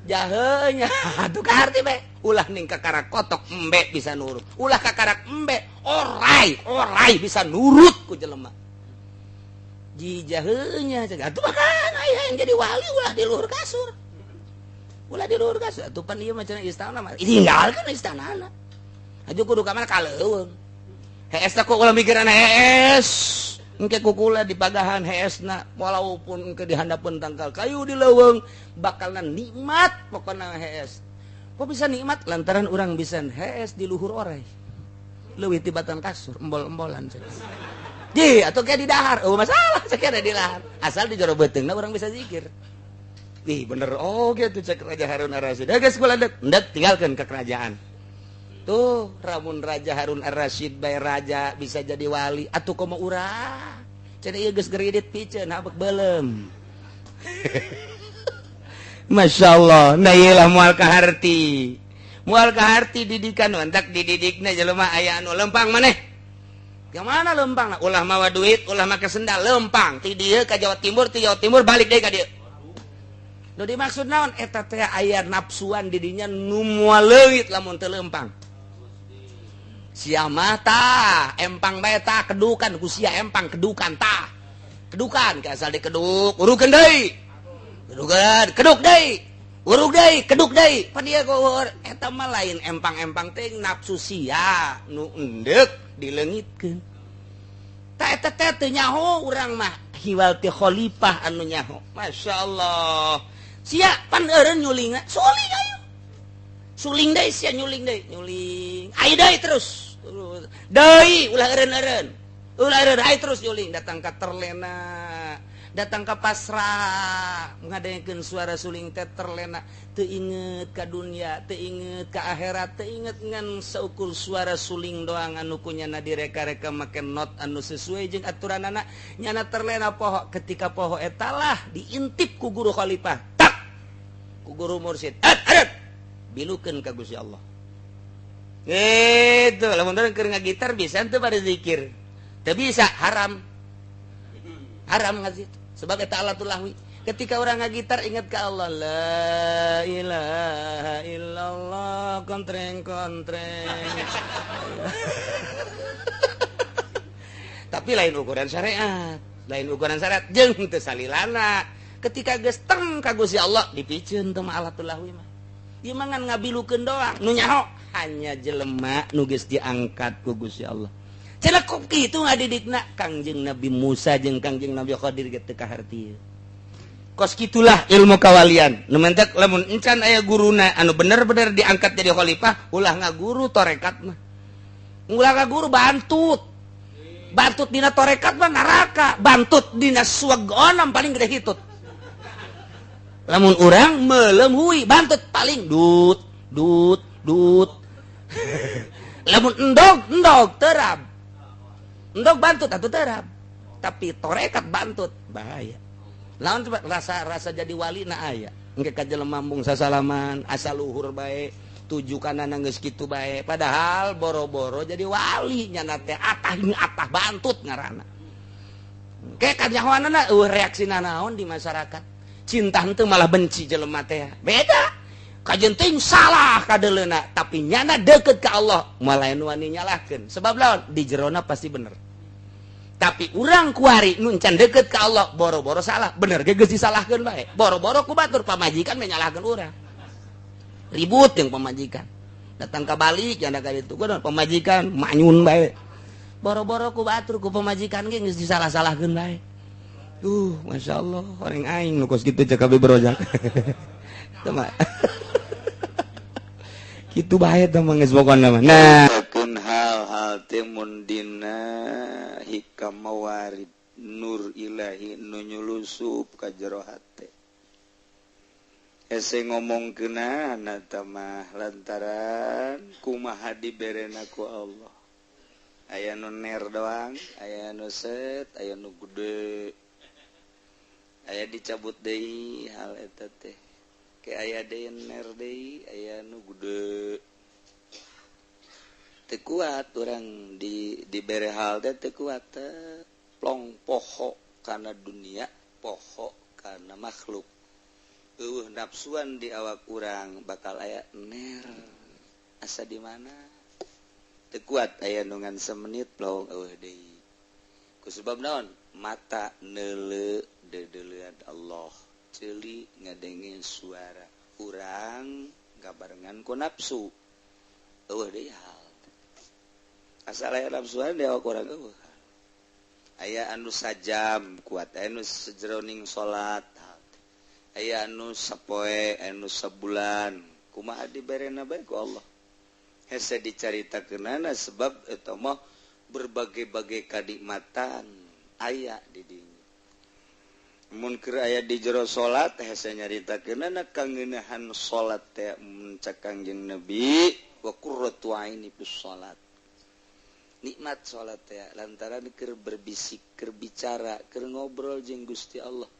Jahenya atuh kaharti bae. Ulah ning kakarak kotok embe bisa nurut. Ulah kakarak embe orai, orai bisa nurut ku jelema. Jijahenya cek atuh makan aya yang jadi wali ulah di luhur kasur. Ulah di luhur kasur atuh pan ieu mah cenah istana mah. Tinggalkeun istanana. Aju kudu ka mana ka leuweung. Hees teh kok ulah mikiran hees. Engke kukula di pagahan heesna walaupun engke dihandapeun tangkal kayu di leuweung bakalna nikmat pokona hees. Kok bisa nikmat lantaran urang bisa hees di luhur orai. Leuwih tibatan kasur embol-embolan cenah. Ji atau kayak di dahar, oh masalah cek di dahar. Asal di jero beuteungna urang bisa zikir. Ih bener oh gitu cek Raja Harun Ar-Rasyid. Geus kula deuk, endek tinggalkeun ke kerajaan. Tuh ramun Raja Harun Ar-Rasyid bae raja bisa jadi wali atuh komo urang. Cenah ieu geus geridit piceun habek beuleum. Masya Allah, nah ieu lah moal kaharti. Moal kaharti didikan mantak dididikna jelema aya anu lempang maneh. Yang mana lempang? Ulah mawa duit, ulah make sendal, lempang. Ti dieu ka Jawa Timur, ti Jawa Timur balik deui ka dieu. Nu dimaksud naon? Eta teh aya nafsuan di dinya nu moal leuit lamun teu lempang. Sia mah tah, empang bae tah kedukan ku sia empang kedukan tah. Kedukan ka asal dikeduk, urukeun deui. Kedukan, keduk deui. Uruk deui, keduk deui. Pan ieu kuhur eta mah lain empang-empang teh nafsu sia nu endek dileungitkeun. Tah eta teh teu nyaho urang mah hiwal ti khalifah anu nyaho. Masyaallah. Sia pan eureun nyulingna, suling ayo. Suling deui sia nyuling deui, nyuling. Ayo deui terus. Deui ulah eureun-eureun. Ulah eureun ayo terus nyuling datang ka terlena. Datang ke pasrah ngadengekeun suara suling teh terlena teu inget ka dunia teu inget ka akhirat teu inget ngan saukur suara suling doang anu kunyana direka-reka make not anu sesuai jeung aturanana nyana terlena poho ketika poho eta lah diintip ku guru khalifah tak ku guru mursyid at bilukeun ka Gusti Allah gitu lamun keur ngagitar bisa teu bari zikir teu bisa haram haram ngaji sebab eta alatul lahwi Ketika orang ngagitar ingat ke Allah, la ilaha illallah, kontreng kontreng. Tapi lain ukuran syariat, lain ukuran syariat jeung teu salilana. Ketika geus teng ka Gusti Allah dipiceun teu mah alatul lahwi mah. Ieu mah ngan ngabilukeun doang, nu nyaho hanya jelema nu geus diangkat ku Gusti Allah. Cenah kok kitu ngadidikna Kangjeng Nabi Musa jeung Kangjeng Nabi Khadir ge teu kaharti. Kos kitulah ilmu kawalian. Nu mentek lamun encan aya guruna anu bener-bener diangkat jadi khalifah, ulah ngaguru torekat mah. Ulah ngaguru bantut. Bantut dina torekat mah neraka, bantut dina suwagonam paling gede hitut. Lamun urang melemhui bantut paling dut dut dut. Lamun endog endog terab. Endog bantut atuh terab. Tapi torekat bantut bahaya. Lawan coba rasa-rasa jadi wali na aya. Engke ka jelema mung sasalaman, asa luhur bae, tujukanana geus kitu bae. Padahal boro-boro jadi wali nyana teh atah atah bantut ngaranna. Engke kanyahoanana eueuh reaksina naon di masyarakat. Cinta henteu malah benci jelema teh. Beda. Kajeun teuing salah kadeleuna, tapi nyana deukeut ka Allah, malah nu wani nyalahkeun. Sebab lawan di jerona pasti bener. Tapi urang kuari nu can deukeut ka Allah, boro-boro salah, bener ge geus disalahkeun bae. Boro-boro ku batur pamajikan menyalahkeun urang. Ribut jeung pamajikan. Datang ka balik janda ka ditu pamajikan manyun bae. Boro-boro ku batur ku pamajikan ge geus disalah-salahkeun bae. Masya Allah, orang aing nu kos kitu cek kabeh berojak. Teu mah. Kitu bae teh mah geus pokona mah. Nah, kun hal-hal teh mun dina hikam mawarid nur ilahi nu nyulusup ka jero hate. Hese ngomongkeunana teh mah lantaran kumaha diberena ku Allah. Aya nu ner doang, aya nu set, aya nu gede. Aya dicabut deui hal eta teh. Ke aya deui ner deui, aya nu gede. Teu kuat urang di dibere hal teh teu kuat teh plong poho kana dunia, poho kana makhluk. Eueuh nafsuan di awak urang bakal aya ner. Asa di mana? Teu kuat aya nu ngan semenit plong eueuh deui. Ku sebab naon? Mata neuleu dedeulean Allah, ceuli ngadenge suara urang gabarengan ku nafsu. Eueuh deui hal. Asal aya nafsuan di awak urang eueuh. Aya anu sajam kuat, aya anu sejroning salat, aya anu sapoe, aya anu sabulan. Kumaha diberena bae ku Allah. Hese dicaritakeunana sebab eta mah berbagai-bagai kanikmatan aya di dinya. Mun keur aya di jero salat hese nyaritakeunana kangeuneuhan salat teh mun cek Kangjeng Nabi wa qurratu aini bis salat. Nikmat salat teh lantaran keur berbisik, keur bicara, keur ngobrol jeung Gusti Allah.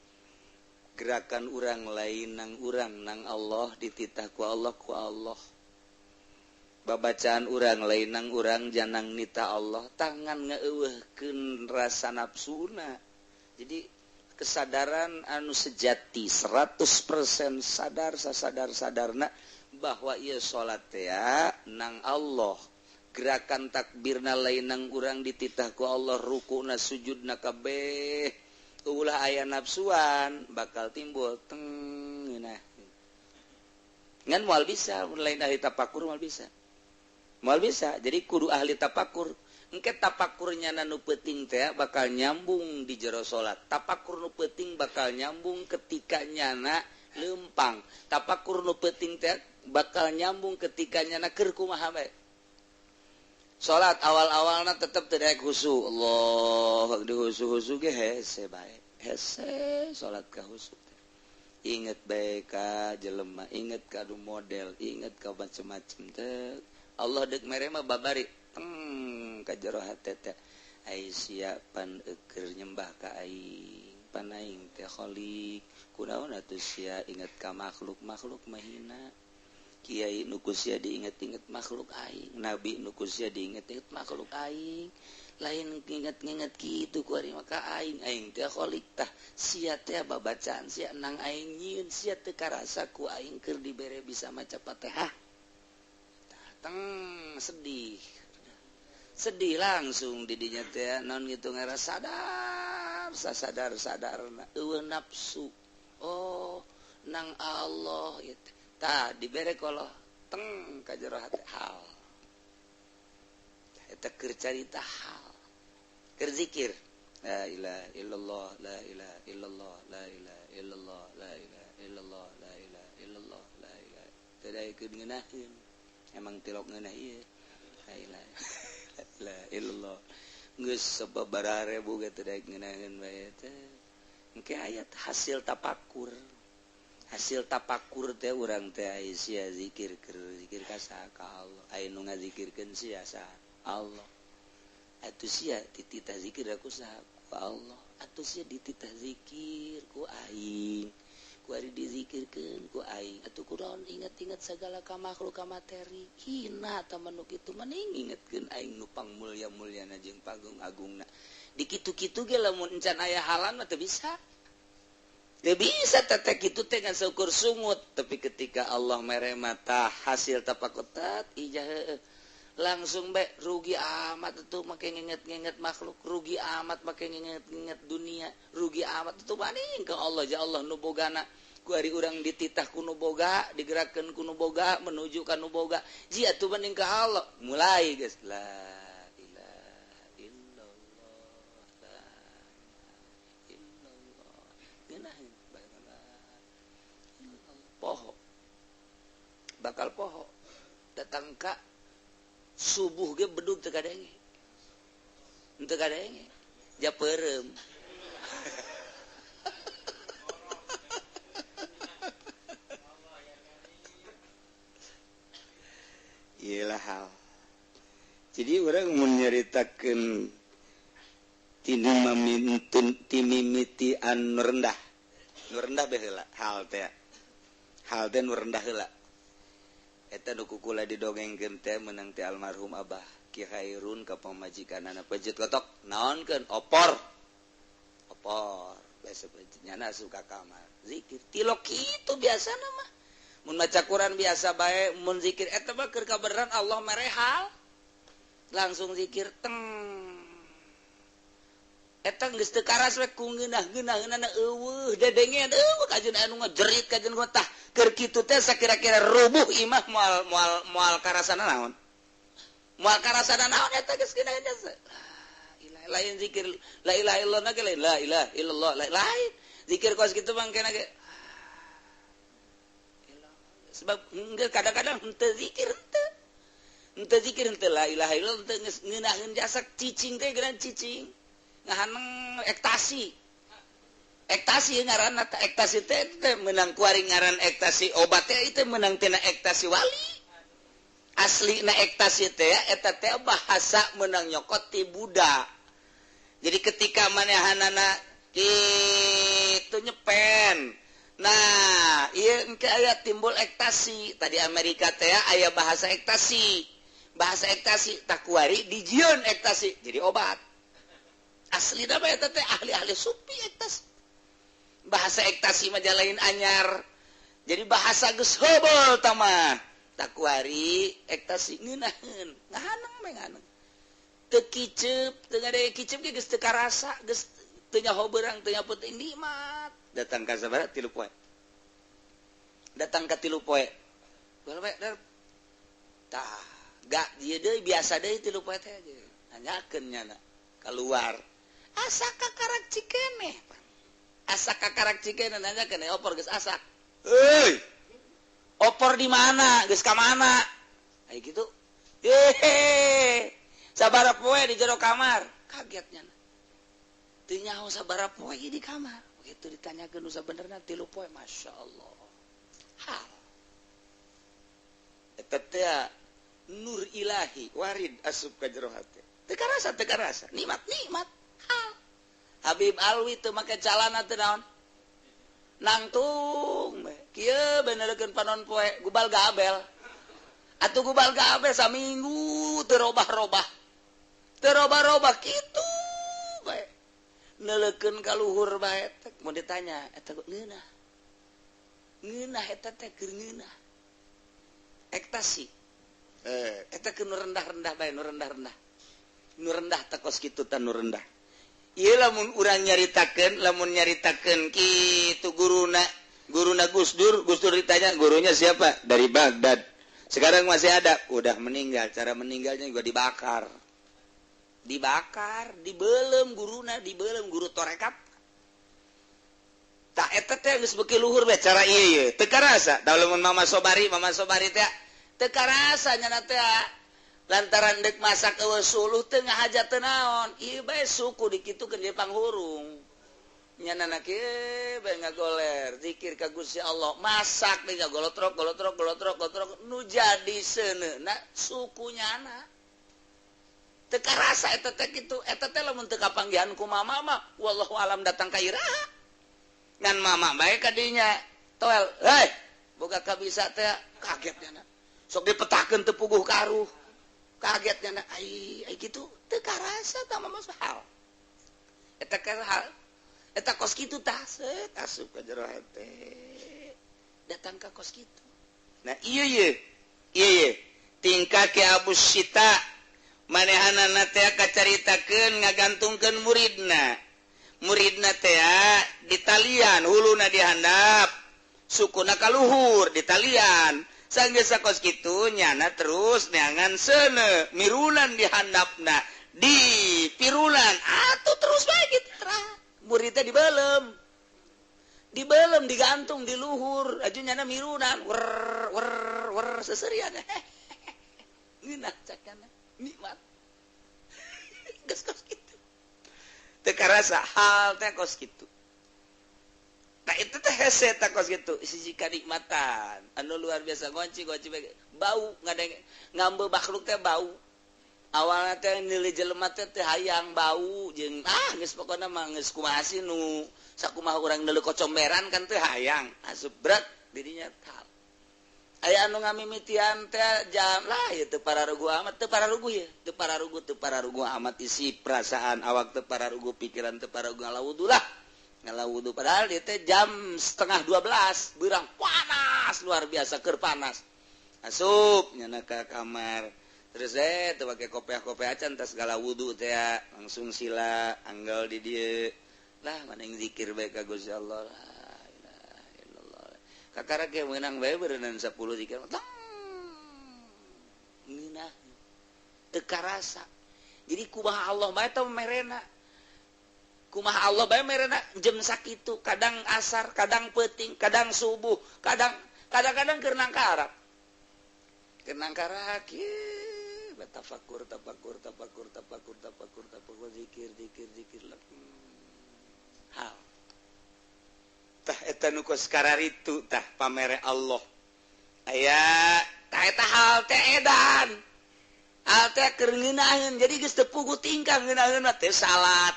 Gerakan urang lain nang urang nang Allah dititah ku Allah ku Allah. Babacaan urang lain nang urang janang nita Allah, tangan ngeueuhkeun rasa nafsuna. Jadi kesadaran anu sejati 100% sadar sasadar-sadarna bahwa ieu salat teh nang Allah. Gerakan takbirna lain nang urang dititah ku Allah, rukuna sujudna kabeh. Ulah aya nafsuan bakal timbul teng nah. Ngan moal bisa mun lain ahli tapakur moal bisa. Moal bisa, jadi kudu ahli tapakur. Engke tapakurnya nu peuting teh bakal nyambung di jero salat. Tapakur nu peuting bakal nyambung ketika nyana lempang. Tapakur nu peuting teh bakal nyambung ketika nyana keur kumaha bae. Salat awal-awalna tetep teu daek khusyuk. Allah di khusyuk-khusyuk ge hese bae. Hese salat ka khusyuk teh. Inget bae ka jelema, inget ka du model, inget ka macem-macem teh. Allah deuk mere mah babari ka jero hate teh. Ai sia pan eueur nyembah ka aing, pan aing teh khalik. Kunaon atuh sia inget ka makhluk-makhluk mahina. Kiai nu ku sia diinget-inget makhluk aing, nabi nu ku sia diinget-inget makhluk aing. Lain nginget-nginget kitu ku ari maka aing aing teh kholik tah sia teh babacaan sia nang aing nyieun sia teu karasa ku aing keur dibere bisa maca Fatihah. Teng sedih. Sedih langsung didinya teh naon gitu ngarasa sadar, sasadar-sadarna eueuh nafsu. Oh, nang Allah ieu teh. Tah dibere ku Allah teng ka jero hate hal. Eta keur carita hal. Keur zikir la ilaha illallah la ilaha illallah la ilaha illallah la ilaha illallah la ilaha illallah la ilaha teu daekeun ngeunaheun emang tilok ngeunah ieu la ilaha illallah geus sababaraha ribu ge teu daek ngeunaheun bae teh engke aya hasil tapakur teh urang teh aya sia zikir keur zikir ka saha ka Allah aya nu ngazikirkeun sia saha Allah atuh sia dititah zikir aku saha ku Allah atuh sia dititah zikir ku aing ku ari dizikirkeun ku aing atuh kunaon inget-inget sagala ka makhluk ka materi hina ta manu kitu mending ingetkeun aing nu pangmulya-mulyana jeung pagung-agungna di kitu-kitu ge lamun encan aya halan mah teu bisa teu bisa teh kitu teh ngan saukur sungut tapi ketika Allah mere mata hasil tapakutat ijah langsung bae rugi amat tuh make nginget-nginget makhluk rugi amat make nginget-nginget dunia rugi amat tuh banding ke Allah ya Allah nu bogana ku ari urang dititah ku nu boga digerakkeun ku nu boga menuju ka nu boga jia tuh banding ka Allah mulai geus la ilaha illallah la illallah ngeunaheun bae poho bakal poho datang ka subuh ge bedug teu kadenge henteu kadenge ja peureum ieu lah hal jadi urang mun nyaritakeun tina timimiti anu rendah nu rendah bae heula hal teh nu rendah heula eta nu kukula didongengkeun teh meunang teh almarhum Abah Ki Khairun ka pamajikanana pejet kotok naonkeun opor opor biasa nyana asup ka kamar zikir tilok kitu biasana mah mun maca Quran biasa bae mun zikir eta mah keur kabeneran Allah mere hal langsung zikir teng eta geus teu karas we ku ngeunah-ngeunaheunana eueuh dedengean eueuh kajeun anu ngejerit kajeun tah keur kitu teh sakira-kira rubuh imah moal moal moal karasana naon moal karasana naon eta geus ngeunaheun jasa lain zikir la ilaha illallah ge lain la ilaha illallah lain zikir kos kitu mangkena ge sebab kadang-kadang henteu zikir henteu zikir henteu la ilaha illallah henteu geus ngeunaheun jasa cicing teh geura cicing ngahaneng ektasi ektasi ngaranna teh ektasi teh meunang kuari ngaran ektasi obat teh itu meunang tina ektasi wali asli na ektasi teh eta teh bahasa meunang nyokot ti Buddha jadi ketika manehanana kitu nyepen nah ieu engke aya timbul ektasi tadi Amerika teh aya bahasa ektasi takuari dijieun ektasi jadi obat asli nama eta teh ahli-ahli supi ektasi bahasa ektasi mah lain anyar jadi bahasa geus hobol tah takuari ektasi ngeunaheun ngahaneng we ngahaneng teu kiceup teu ngade kiceup ge geus teu karasa geus teu nyaho beurang teu nyaho peuting nikmat datang ka sabaraha 3 poe datang ka 3 poe bae tah gak ieu deui biasa deui 3 poe teh nanyakeun nyana keluar asa kakarak cikeneh asa kakarak cikeneh nanyakeun opor geus asak euy opor di mana geus ka mana aya kitu hehe sabaraha poe di jero kamar kaget nyana teu nyaho sabaraha poe di kamar begitu ditanyakeun nu sabenerna 3 poe masyaallah hal eta teh nur ilahi warid asup ka jero hate teu karasa nikmat nikmat hal Habib Alwi teu make calana teu naon nangtung kieu benerkeun panon poe gubal gabel atuh gubal gabel saminggu teu robah-robah Teu roba-roba kitu bae. Neulekeun ka luhur bae teh mun ditanya eta ngeunah. Ngeunah eta teh keur ngeunah. Ektasi. Eta keur nu rendah-rendah bae, nu rendah-rendah. Nu rendah teh kos kitu teh nu rendah. Ieu lamun urang nyaritakeun, lamun nyaritakeun kitu guruna, guruna Gus Dur, Gus Dur ditanya gurunya siapa? Dari Baghdad. Sekarang masih ada, udah meninggal. Cara meninggalnya juga dibakar. Dibakar, dibelem guruna, dibelem guru torekat. Tak eta teh geus beuki luhur bae cara ieu ieu. Teu karasa, da lamun Mama Sobari teh teu karasa nya teh lantaran dek masak eueuh suluh teu ngahaja teu naon. Ieu bae suku dikitukeun di panghurung. Nyanana kieu bae ngagoler zikir ka Gusti Allah, masak deui golotrok golotrok golotrok golotrok nu jadi seuneuna suku nyana. Teu karasa eta teh kitu, eta teh lamun teu kapanggihan ku mama mah wallahu alam datang ka iraha. Ngan mama bae ka dinya toel, hei boga kabisa teh kaget nyana. Sok dipetakeun teu puguh karuh. Kaget nyana ai ai kitu teu karasa tah mama hal. Eta hal eta kos kitu tah set asup ka jero hate. Datang ka kos kitu. Nah ieu ye. Ieu ye. Tingkah ke Abu Sita manehanana teh kacaritakeun ngagantungkeun muridna. Muridna teh ditalian huluna dihandap, sukuna ka luhur ditalian. Sanggeus sakos kitu nyana terus neangan seuneu mirunan dihandapna, di pirunan atuh terus bae kitu terah. Muridnya dibelem. Dibelem digantung di luhur, aju nyana mirunan wer wer wer seserian. Ngeunah cakana nikmat. Geus kos kitu. Teu karasa hal teh kos kitu. Nah itu teh hese teh kos kitu siji kanikmatan anu luar biasa ngonci-ngonci bau ngadeng ngambe makhluk teh bau. Awalna teh nilai jelema teh teu hayang bau jeung ah geus pokona mah geus kumaha sih nu sakumaha urang neuleuh kocomberan kan teu hayang asup berat dirinya tal. Aya anu ngamimitian teh jam lah ieu teu pararuguh amat teu pararuguh ye teu pararuguh teu pararuguh amat isi perasaan awak teu pararuguh pikiran teu pararuguh ngalawudu lah ngalawudu padahal ieu teh jam 11:30 beurang panas luar biasa keur panas asup nyana ka kamar terus teu pake kopeah-kopeah acan tas segala wudu teh langsung sila anggal di dieu lah maneh zikir bae ka Gusti Allah lah. Kakara ge meunang bae beureunan 10 zikir. Ngeunah. Teu karasa. Jadi kumaha Allah bae teh merena. Kumaha Allah bae merena jam sakitu, kadang asar, kadang peuting, kadang subuh, kadang-kadang keur nangkarak. Keur nangkarak ieu tafakur tafakur tafakur tafakur tafakur tafakur zikir zikir zikir. Hal. Tah eta nu kos kararitu tah pamere Allah. Aya tah eta hal teh edan. Hal teh keur ngeunaheun jadi geus teu puguh tingkah ngeunaheun mah teu salat.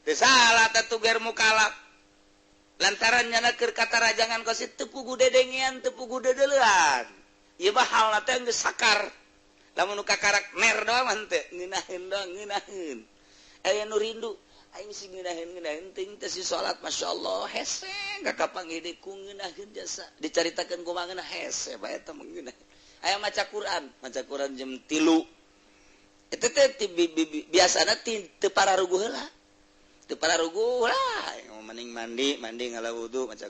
Teu salat atuh ger mukalaf. Lantaran nyana keur katarajangan kos teu puguh dedengean teu puguh dedeleuan. Ieu mah halna teh geus sakar. Lamun nu kakarak ner doang mah teu ngeunaheun doang ngeunaheun. Aya nu rindu aing sing ngeunaheun teuing teh si salat masyaallah hese kakapanggih deui ku ngeunaheun jasa dicaritakeun kumaha ngeunah hese bae eta mah ngeunaheun aya maca Quran jam 3 eta teh biasana teu pararuguh heula teu pararuguh lah mending mandi ngala wudu maca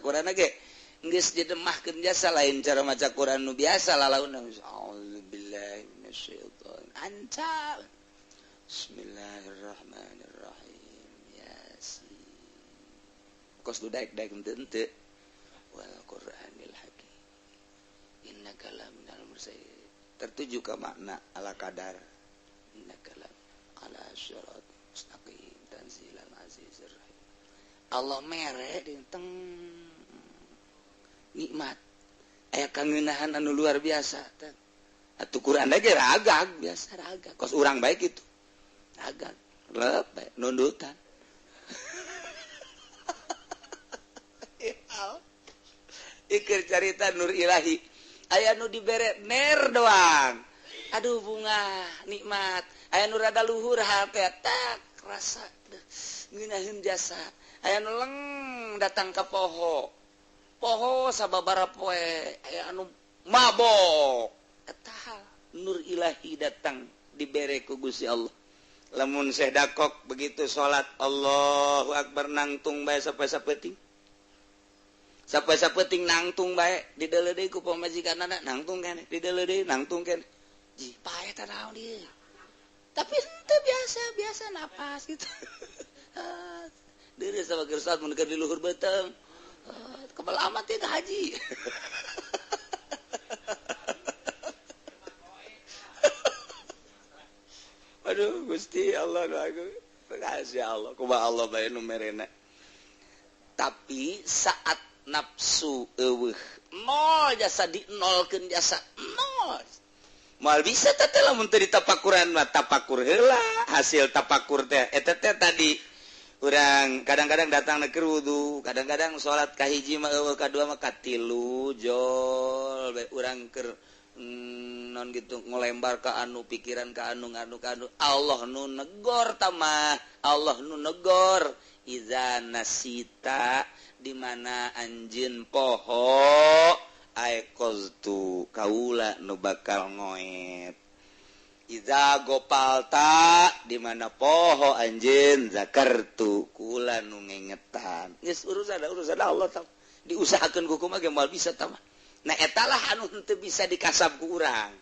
Quran ge geus didemahkeun jasa lain cara maca Quran nu biasa lalauna auzubillahi minasyaiton anca Bismillahirrahmanirrahim. Yasin. Kos du daek-daek henteu. Wal Qur'anil Hakim. Innaka laminal mursalin. Tertuju ka makna ala kadar. Innaka la ala syirat mustaqim tanzilal azizir rahim. Allah mere dinteng nikmat. Aya kangeunahan anu luar biasa. Atuh Qur'an ge ragag biasa ragag. Kos urang bae kitu. Agak lep nundutan. Ikir carita nur ilahi. Aya nu dibere ner doang. Aduh bunga nikmat. Aya nu rada luhur hate tak rasa ngeunaheun jasa. Aya nu leng datang ka poho. Poho sababaraha poe aya anu mabok. Eta hal nur ilahi datang dibere ku Gusti Allah. Lamun Syekh Dakok begitu salat Allahu Akbar nangtung bae sampai sapeting. Sampai sapeting nangtung bae dideuleu deui ku pamajikanana nangtung keneh dideuleu deui nangtung keneh. Ji pae teh naon ieu. Tapi henteu biasa napas gitu. Deureuh sama keur salat mun keur di luhur beuteung. Kebal amat ieu ka haji. Aduh Gusti Allah nu agung. Kasih Allah kumaha Allah bae nu merena. Tapi saat nafsu eueuh nol jasa di nolkeun jasa nol. Moal bisa teh lamun teu ditapakuran mah tapakur heula hasil tapakur teh eta teh tadi urang kadang-kadang datang keur wudu, kadang-kadang salat kahiji mah eueuh kadua mah katilu jol bae urang keur non gitu ngolembar ka anu pikiran ka anu nganu ka anu Allah nu negor tamah Allah nu negor iza nasita di mana anjeun poho aiqaztu kaula nu bakal ngoet iza gopalta di mana poho anjeun zakartu kula nu ngengetan geus urusan Allah tah diusahakeun ku kumaha ge moal bisa tamah. Nah etalah anu henteu bisa dikasab ku urang.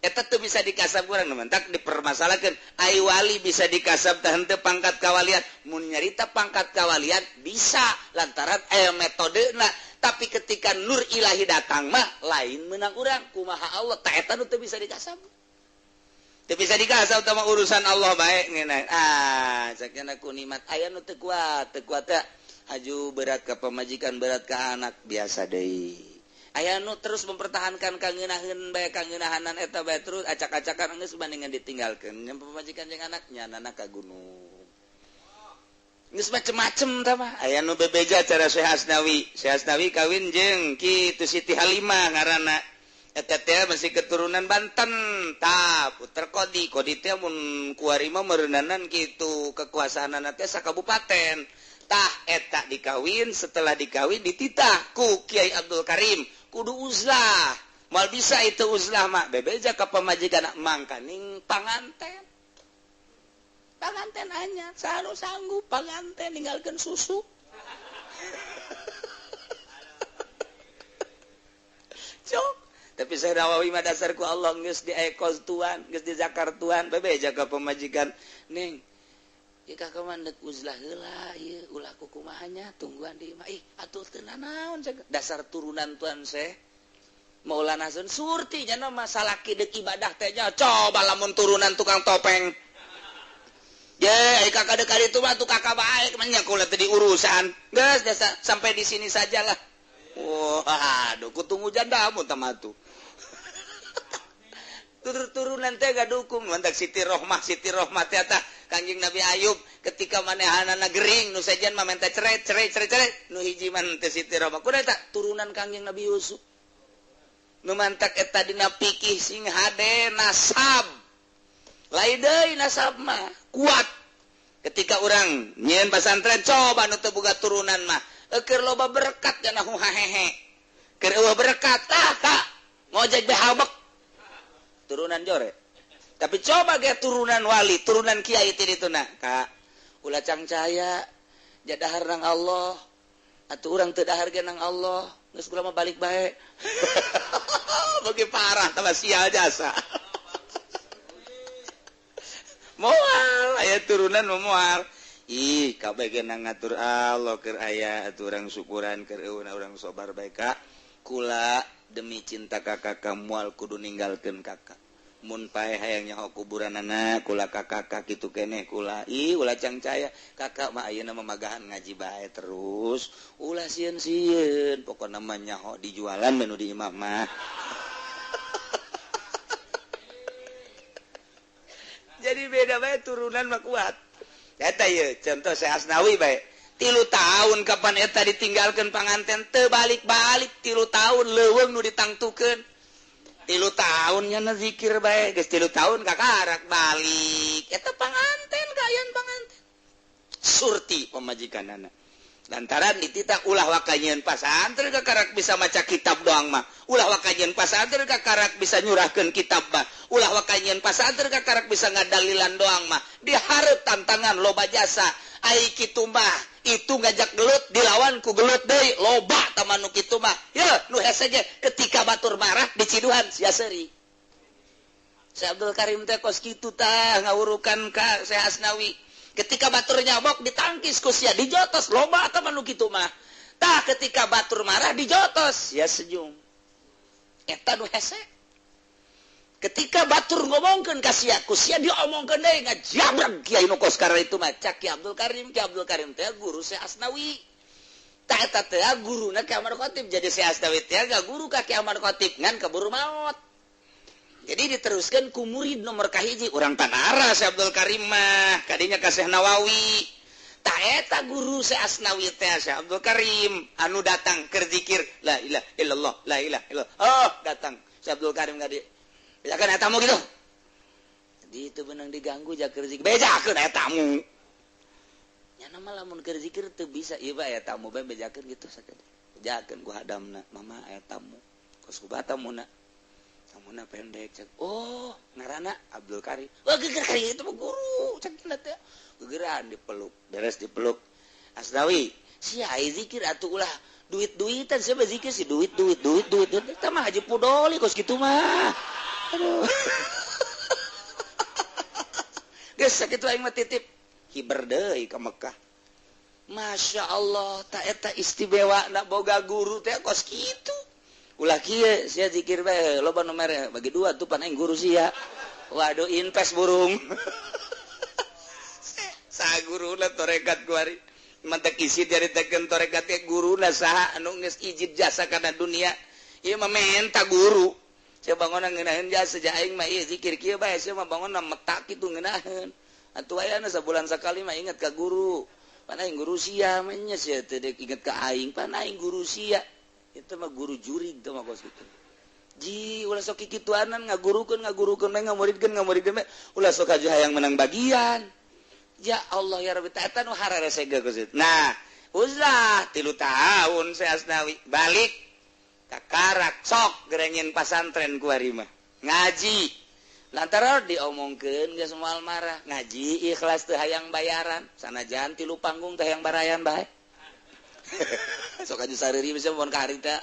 Eta teu bisa dikasab ku urang mentak dipermasalahkeun. Ai wali bisa dikasab teh henteu pangkat kawalian. Mun nyarita pangkat kawalian bisa lantaran aya metodena, tapi ketika nur ilahi datang mah lain meunang urang kumaha Allah tah eta nu teu bisa dikasab. Teu bisa dikasab tah mah urusan Allah bae ngeunah. Ah sakjana ku nikmat aya nu teu kuat, teu kuat teh aju berat ka pamajikan, berat ka anak biasa deui. Aya nu terus mempertahankan kangeunaheun bae kangeunahanan eta bae terus acak-acakan geus bandingan ditinggalkeun nya pamajikan jeung anak nyanana ka gunung. Geus macem-macem tah mah. Aya nu bebeja cara Syekh Asnawi. Syekh Asnawi kawin jeung kitu Siti Halimah ngaranna. Eta teh masih keturunan Banten. Tah puter Kodi, Kodi teh mun kuari mah meureunnanan kitu kekuasaanana teh sakabupaten. Tah eta dikawin, setelah dikawin dititah ku Kiai Abdul Karim kudu uzlah. Moal bisa itu uzlah mah bebeja ka pamajikan mangkaning panganten. Panganten anyar saru sanggup panganten ninggalkeun susu. Cok. Tapi saya Nawawi mah dasar ku Allah geus di ekos tuan, geus di zakar tuan, bebeja ka pamajikan ning ieu kakak mah deuk uzlah heula ieu ulah kukumaha nya tungguan di imah ih atuh teu nanaon dasar turunan tuan seh Maulana Hasan surti nya mah salaki deuk ibadah teh nya coba lamun turunan tukang topeng ye ai kakak deuk ka ditu mah tuh kakak bae mah nya kula teh diurusan geus dasar sampai di sini sajalah. Wah aduh ku tunggu janda mun tah mah tuh turunan teh gadukung mantak Siti Rohmah teh tah Kanjeng Nabi Ayub ketika manehanana gering nu sejen mah menta cerai cerai cerai cerai nu hiji mah teh Siti Rohmah kudu eta turunan Kanjeng Nabi Yusuf nu mantak eta dina pikih sing hade nasab lain deui nasab mah kuat ketika urang nyieun pasantren coba nu teu boga turunan mah keur loba berkat cenah hahehe keur eueuh berkat tah ka ngojek be habek turunan jore. Tapi coba ge turunan wali, turunan kiai ti dituna ka ulah cangcaya jadahar nang Allah atuh urang teu dahar ge nang Allah geus kula mah balik bae. Bagi parah tambah sial jasa. Moal aya turunan mah moal. Ih kabeh ge nang ngatur Allah keur aya atuh urang syukuran keur eueuna urang sabar bae ka kula demi cinta kakak moal kudu ninggalkeun kakak mun paeh hayang nyaho kuburanana kula kakak kitu keneh kula ih ulah cangcaya kakak mah ayeuna mamagahan ngaji bae terus ulah sieun-sieun pokona mah nyaho dijualan menu di imah mah. Jadi beda bae turunan mah kuat eta ieu contoh Syekh Asnawi bae 3 tahun kapan eta ditinggalkeun panganten teu balik-balik 3 tahun leuweung nu ditangtukeun. 3 tahun nya zikir bae geus 3 tahun kakarak balik eta panganten kaayaan panganten surti pamajikanana lantaran dititah ulah waka nyieun pasantren kakarak bisa maca kitab doang mah, ulah waka nyieun pasantren kakarak bisa nyurahkeun kitab mah, ulah waka nyieun pasantren kakarak bisa ngadalilan doang mah. Dihareup tantangan loba jasa ai kitu mah itu ngajak gelut dilawan ku gelut deui loba taman nu kitu mah. Ye nu hese ge ketika batur marah diciduhan sia seuri. Syekh Abdul Karim teh kos kitu tah ngawurukan ka Syekh Asnawi. Ketika batur nyabok ditangkis ku sia dijotos loba atawa nu kitu mah. Tah ketika batur marah dijotos ya senyum. Eta nu hese. Ketika batur ngomongkeun ka sia ku sia diomongkeun deui ngajabrag kiai nu kos karena itu mah cak Ki Abdul Karim. Ki Abdul Karim teh guru Syekh Asnawi. Tah eta teh guruna Ki Ahmad Khatib. Jadi Syekh Asnawi teh guru ka Ki Ahmad Khatib ngan keburu maot. Jadi diteruskan ku murid nomor kahiji urang Tanara Syekh Abdul Karim mah kadinya ka Syekh Nawawi. Ta eta guru Syekh Asnawi teh Syekh Abdul Karim anu datang keur zikir la ilaha illallah la ilaha illallah. Oh, datang Syekh Abdul Karim ka dieu. Bejakeun eta tamu gitu. Jadi itu benang diganggu ja keur zikir. Bejakeun eta tamu. Nya mah lamun keur zikir teu bisa ieu bae aya tamu bae bejakeun gitu sakeun. Bejakeun ku hadamna, mama aya tamu. Kos ku tamuna. Tamuna pendek cek. Oh, ngaranna Abdul Karim. Wah, geger Karim itu mah guru cek teh. Gegeran dipeluk, beres dipeluk. Asnawi, sia ai zikir atuh ulah duit-duitan sia zikir si duit duit duit duit. Eta mah Haji Pudoli kos kitu mah. Aduh. Geus sakitu aing mah titip. Hiber deui ka Mekah. Masya Allah, ta eta istimewa na boga guru teh kos kitu. Ulah kieu sia zikir bae loba nu mere bagi dua tuh pan aing guru sia. Waduh invest burung. Saha guruna torekat kuari. Mantak isi diaritakeun torekat teh guruna saha anu geus ijid jasa kana dunia. Ieu mah menta guru. Sia bangunna ngeunaheun jasa ja aing mah ieu zikir kieu bae sia mah bangunna metak kitu ngeunaheun. Atuh ayana sabulan sakali mah inget ka guru. Pan aing guru sia mah nya sia teh deuk inget ka aing pan aing guru sia. Itu mah guru jurig tuh mah kos kitu. Ji ulah sok kikituanan ngagurukeun ngagurukeun bae ngamuridkeun ngamuridkeun bae ulah sok aja hayang menang bagian. Ya Allah ya Rabbi ta eta nu hararese ge kos kitu. Nah, uzlah 3 tahun Syekh Asnawi balik ka Karak sok gerengin pasantren ku ari mah. Ngaji. Lantaran diomongkeun geus moal marah, ngaji ikhlas teu hayang bayaran, sanajan 3 panggung teh hayang barayan bae. Sok aja sariri bisa mun ka harita.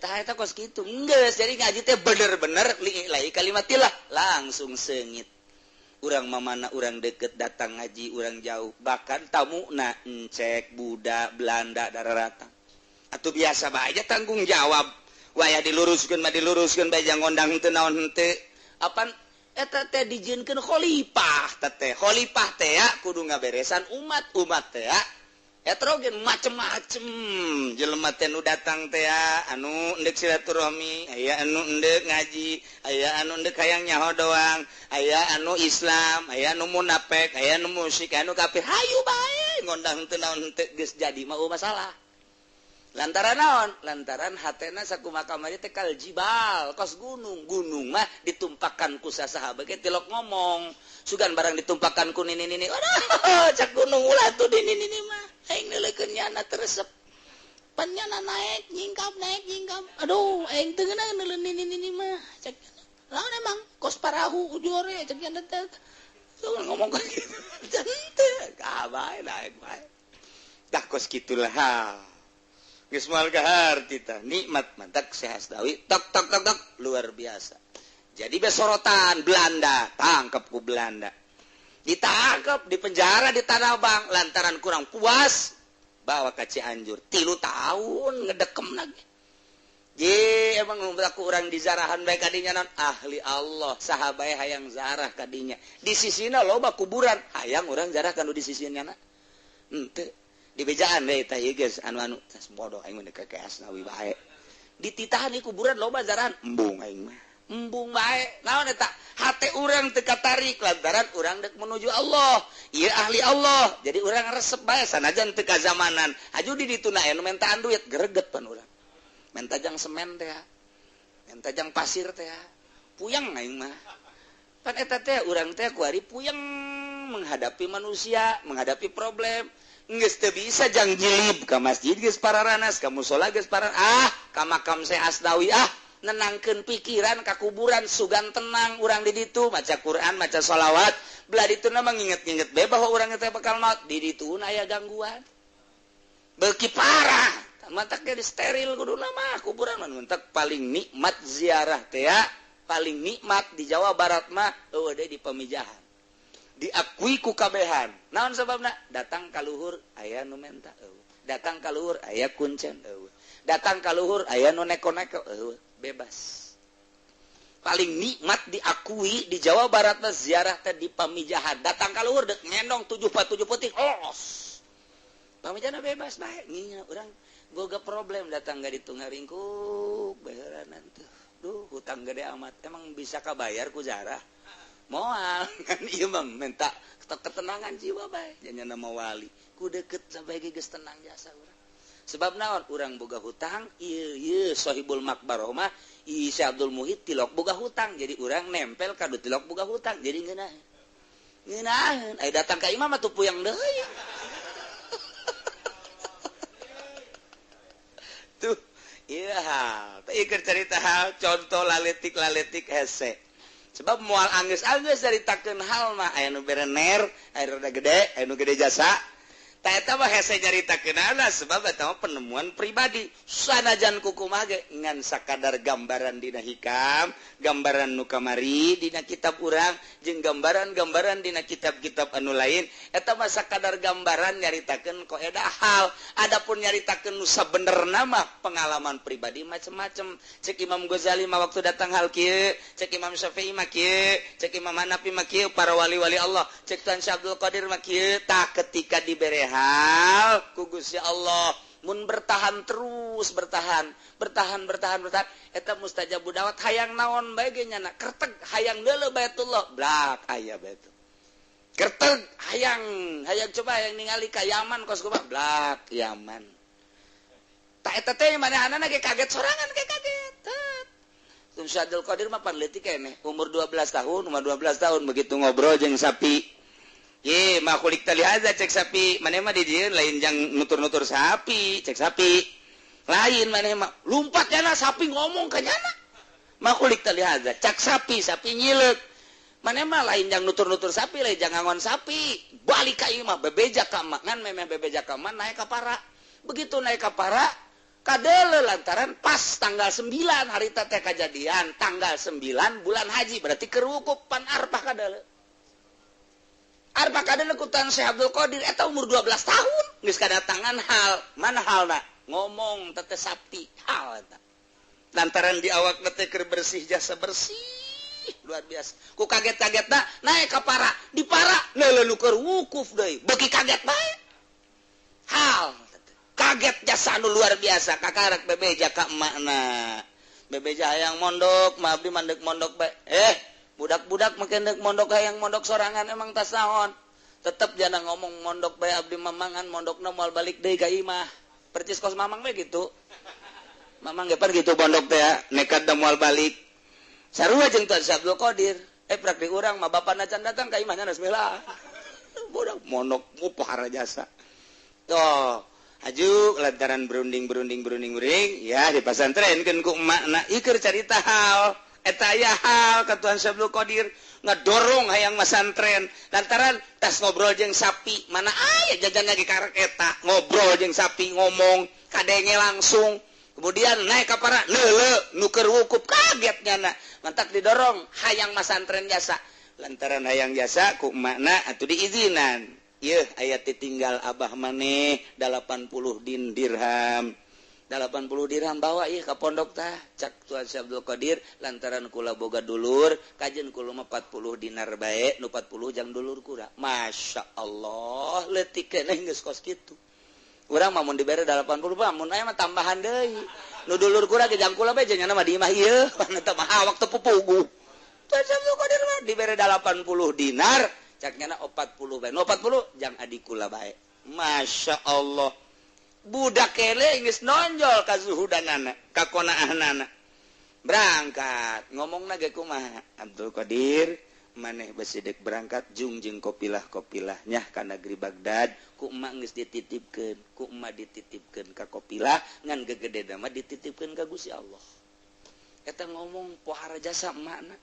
Tah eta kos kitu. Geus jadi ngaji teh bener-bener lillahi kalimatillah langsung seungit. Urang mamana urang deket datang ngaji urang jauh bahkan tamuna encek budak Belanda dararata. Atuh biasa bae aja tanggung jawab. Wayah diluruskeun mah diluruskeun bae jang ngondang teu naon henteu. Apan eta teh dijieunkeun khalifah teh. Khalifah teh ya kudu ngaberesan umat umat teh ya. Heterogen macem-macem jelema teh nu datang teh anu endek silaturahmi, aya anu endek ngaji, aya anu endek hayang nyaho doang, aya anu Islam, aya anu munafik, aya anu musyrik, aya anu kafir. Hayu bae ngondang teu naon henteu geus jadi mah masalah. Lantaran naon? Lantaran hatena sakumaha kamari teh kal jibal, kos gunung. Gunung mah ditumpakan ku sasaha bae tilok ngomong. Sugan barang ditumpakan ku nini-nini. Aduh, cak gunung ulah tuh di nini-nini mah. Aing neulekeun nyana teresep. Pan nyana naik nyingkap naik nyingkap. Aduh, aing teu ngeunah neuleun nini-nini mah. Cak lawan emang kos parahu ujore cak nyana teh. Sok ngomong ka kitu. Henteu, kabae naik bae. Tah kos kitulah. Geus moal kaharti tah nikmat mantak Syekh Asnawi tok tok tok tok luar biasa. Jadi besorotan Belanda, tangkap ku Belanda. Ditangkap, dipenjara di Tanah Abang lantaran kurang puas bawa ke Cianjur. 3 tahun ngedekem lagi. Ji emang aku urang dizarahan bae kadinya non ahli Allah saha bae hayang zarah kadinya. Di sisina loba kuburan, hayang urang zarah kanu di sisina na. Henteu. Dibejaan deui tah ieu geus anu-anu tas bodoh aing mah ka Asnawi bae. Dititahan di kuburan loba zarahan, embung aing mah. Embung bae. Naon eta? Hate urang teu katarik lantaran urang deuk menuju Allah. Ieu ahli Allah. Jadi urang resep bae sanajan teu kazamanan. Aju di ditu na anu mentaan duit greget pan urang. Menta jang semen teh. Menta jang pasir teh puyeng aing mah. Pan eta teh urang teh kuari puyeng menghadapi manusia, menghadapi problem. Geus teu bisa jang jilib ka masjid geus pararanas, ka musola geus pararanas, ah ka makam Syekh Asnawi ah nenangkeun pikiran ka kuburan sugan tenang urang di ditu maca Quran, maca sholawat, belah ditu na nginget-nginget bae bahwa urang teh bakal maut. Di ditu aya gangguan. Beuki parah. Mataknya di steril kudu nama kuburan mah mentak paling nikmat ziarah teh ya, paling nikmat di Jawa Barat mah eueuh deui di Pamijahan. Diakui ku kabehan. Naon sababna? Datang ka luhur aya nu menta eueuh. Datang ka luhur aya kuncen eueuh. Datang ka luhur aya nu neko-neko eueuh, bebas. Paling nikmat diakui di Jawa Barat mah ziarah teh di Pamijahan. Datang ka luhur deuk ngendong 747 peuting los. Pamijahan bebas bae nginya urang boga problem datang gak ditu ngaringkuk bayaran tuh. Duh, hutang gede amat. Emang bisa kabayar ku zarah? Moal kan ieu mah minta ketenangan jiwa bae. Janya nama wali. Ku deket sampai geus tenang jasa urang. Sebab naon urang boga hutang, ieu ieu Sohibul Makbarah mah ieu Syekh Abdul Muhid tilok boga hutang. Jadi urang nempel ka tilok boga hutang. Jadi ngeunah. Ngeunaheun. Aya datang ka imah mah tuh puyeng deui. Tuh, iya hal. Teu keur carita hal contoh laletik-laletik hese. Sebab moal anggeus-anggeus caritakeun hal mah aya nu berener, aya rada gede, aya nu gede jasa. Ta eta mah hese nyaritakeunana sebab eta mah penemuan pribadi. Sanajan kukumaha ge ngan sakadar gambaran dina hikam, gambaran nu kamari dina kitab urang jeung gambaran-gambaran dina kitab-kitab anu lain, eta mah sakadar gambaran nyaritakeun koedah hal. Adapun nyaritakeun nu sabenerna mah pengalaman pribadi macem-macem. Cek Imam Ghazali mah waktu datang hal kieu, cek Imam Syafi'i mah kieu, cek Imam Hanafi mah kieu, para wali-wali Allah, cek Tuan Syekh Abdul Qadir mah kieu. Tah ketika dibere hal ku Gusti Allah mun bertahan terus bertahan bertahan bertahan bertahan eta mustajab dawat hayang naon bae ge nyana kerteg hayang deuleu Baitullah blak aya baitu kerteg hayang hayang coba hayang ningali ka Yaman kos kumaha blak Yaman ta eta teh manehanana ge kaget sorangan ge kaget. Tun Syekh Abdul Qadir mah pan leutik keneh umur 12 tahun umur 12 tahun begitu ngobrol jeung sapi. Ye, ma kulik tali aja cek sapi. Maneh mah di dieu lain jang nutur-nutur sapi, cek sapi. Lain maneh mah lumpat nyana sapi ngomong ka nyana. Ma kulik tali aja cek sapi, sapi nyileuk. Maneh mah lain jang nutur-nutur sapi, lain jang ngangon sapi. Balik ka ieu mah bebeja ka emak, ngan memeh bebeja ka emak naik ka para. Begitu naik ka para, kadeuleu lantaran pas tanggal 9 harita teh kajadian, tanggal 9 bulan haji berarti keur wukuf pan Arfah kadeuleu. Arfah kadeuleu ku Tuan Syekh Abdul Qadir eta umur 12 tahun geus kadatangan hal mana halna ngomong teh sapi hal eta lantaran di awak teh keur bersih jasa bersih luar biasa ku kaget-kagetna naik ka para di para leuleun keur wukuf deui beuki kaget bae hal kaget jasa anu luar biasa kakarak bebeja ka emakna bebeja hayang mondok mah abdi mandek mondok bae budak-budak makin dek mondok hayang mondok sorangan emang tas naon tetep jana ngomong mondok bae abdi mamangan mondokna moal balik deui ka imah percis kos mamang bae gitu mamang ge pan gitu mondok teh nekat da moal balik sarua jeung Tuan Syekh Abdul Qadir prak di urang mah bapana can datang ka imahnya bismillah budak mondok mupahara jasa toh aju lantaran berunding berunding berunding berunding ya di pasantrenkeun ku emakna ieu keur carita hal eta aya hal ka Tuan Syekh Abdul Qadir ngedorong hayang masantren lantaran tas ngobrol jeung sapi mana aya jajan lagi karek eta ngobrol jeung sapi ngomong kadenge langsung kemudian naik ka para leuleu nu keur wukuf kaget nyana mantak didorong hayang masantren jasa lantaran hayang jasa ku emakna atuh diizinan ieu aya ditinggal abah maneh 80 din dirham 80 dirham bawa ieu ka pondok tah cak Tuan Syekh Abdul Qadir lantaran kula boga dulur kajen kula mah 40 dinar bae nu 40 jang dulur kura. Masya Allah leutik keneh geus kos kitu urang mah mun dibere 80 mah mun aya mah tambahan deui nu dulur kura ge jang kula bae janyana mah di imah ieu eta mah awak teu pupuguh. Tuan Syekh Abdul Qadir mah dibere 80 dinar cak nyana 40 bae nu 40 jang adik kula bae. Masya Allah budak kele geus nonjol ka zuhudanana ka qonaahnana. Berangkat ngomong ge kumaha Abdul Qadir maneh besi dek berangkat jung jeung kopilah-kopilahnya ka negeri Baghdad ku emak geus dititipkeun, ku emak dititipkeun ka kopilah ngan gegede mah dititipkeun ka Gusti Allah. Eta ngomong pohara jasa emakna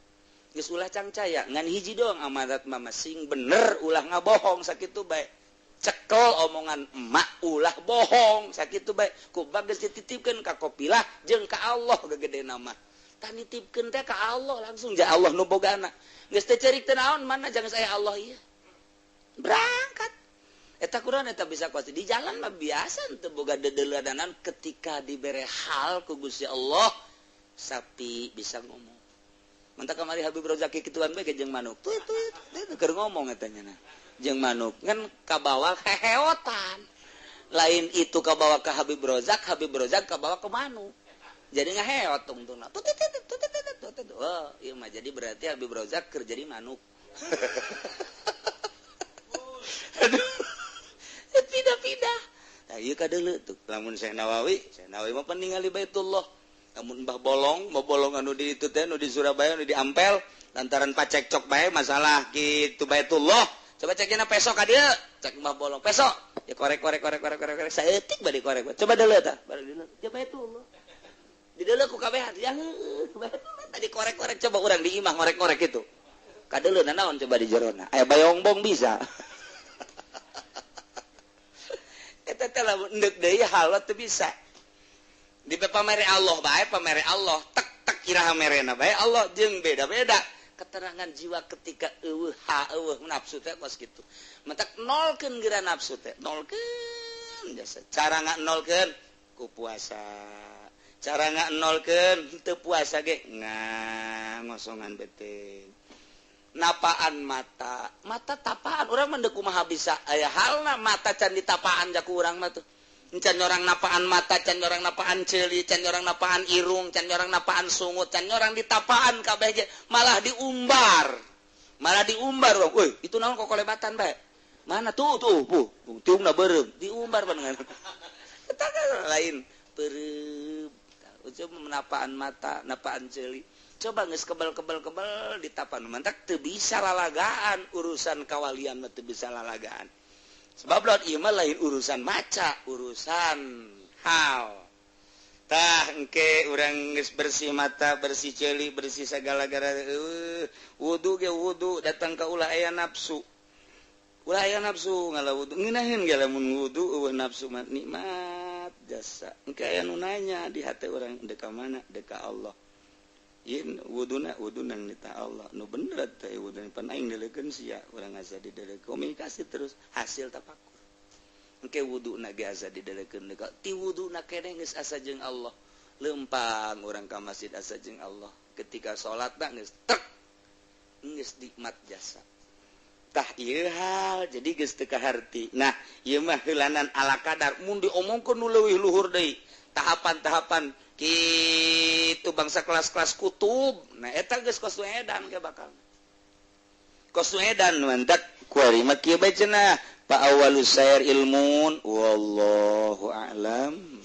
geus ulah cangcaya ngan hiji doang amanat mama sing bener ulah ngabohong sakitu bae. Cekel omongan emak ulah bohong sakitu bae. Ku emak geus dititipkeun ka kopilah jeung ka Allah gegede nama. Tah nitipkeun teh ka Allah langsung ja Allah nu bogana. Geus teu ceurik teu naon mana jangan saya Allah ieu. Berangkat. Eta kurang eta bisa kuat di jalan mah biasa teu boga dedeuleudanan ketika dibere hal ku Gusti Allah sapi bisa ngomong. Mantap kamari Habib Rozaki kituan bae jeung manuk. Tuh tuh tuh keur ngomong eta nya. Jeung manuk ngan kabawa heheotan. Lain itu kabawa ka Habib Rozak, Habib Rozak kabawa ke manuk. Jadi ngaheot tungtungna. Tut tut tut tut tut. Oh, ieu mah jadi berarti Habib Rozak keur jadi manuk. Aduh. Pindah-pindah. Nah, ieu kadeuleu tuh. Lamun Syekh Nawawi mah ningali Baitullah. Lamun Mbah Bolong, Mbah Bolong anu di itu teh nu di Surabaya nu di Ampel lantaran pacekcok bae masalah kitu Baitullah. Coba cekna pesok ka dieu. Cek Mbah Bolong pesok. Ya korek korek korek korek korek korek saeutik bade korek. Coba deuleu tah. Bade deuleu. Ya Baitullah. Di deuleu ku kabehan ya heuh tadi korek-korek coba urang di imah ngorek-ngorek gitu kadeuleu naon coba di jerona aya bayongbong bisa eta teh lamun endek deui hal teu bisa di pamere Allah bae pamere Allah tek tek iraha merena bae Allah jeung beda-beda ketenangan jiwa ketika eueuh ha eueuh nafsu teh kos kitu mentak nolkeun geura nafsu teh nolkeun jasa cara nganolkeun ku puasa. Cara nggak nolkeun teu puasa ge ngosongan bete. Napaan mata, mata tapaan urang mah deuk kumaha bisa aya halna mata can ditapaan jaku urang mah tuh. Can orang napaan mata, can orang napaan ceuli, can orang napaan irung, can orang napaan sungut, can orang ditapaan kabeh ge malah diumbar. Malah diumbar urang. Euy, itu naon kokolebatan bae. Mana tuh tuh, puh, tiungna beureum, diumbar beungan. Eta lain pereup. Coba menapaan mata, napaan ceuli. Coba geus kebel-kebel-kebel ditapan mantak teu bisa lalagaan urusan kawalian mah teu bisa lalagaan. Sebab laut ieu mah lain urusan maca, urusan hal. Tah engke urang geus bersih mata, bersih ceuli, bersih sagala-gara wudu ge wudu datang ka ulah aya nafsu. Ulah aya nafsu ngala wudu ngeunaheun ge lamun wudu eueuh nafsu mah nikmat jasa. Engke aya nu nanya di hati urang deuk ka mana? Deuk ka Allah. Yen wuduna wuduna nita Allah. Nu bener teh wuduna pan aing deuleukeun sia urang asa dideuleukeun komunikasi terus hasil tafakur. Engke wuduna ge asa dideuleukeun deuk ti wuduna keneh geus asa jeung Allah. Leumpang urang ka masjid asa jeung Allah. Ketika salatna geus tek geus nikmat jasa. Tah ieu hal jadi geus teu kaharti. Nah, ieu mah heulanan ala kadar mun diomongkeun nu leuwih luhur deui. Tahapan-tahapan kitu bangsa kelas-kelas kutub. Nah, eta geus kos edan ge bakal. Kos edan mantak kuari mah kieu bae cenah. Fa awwalu sayr ilmun wallahu a'lam.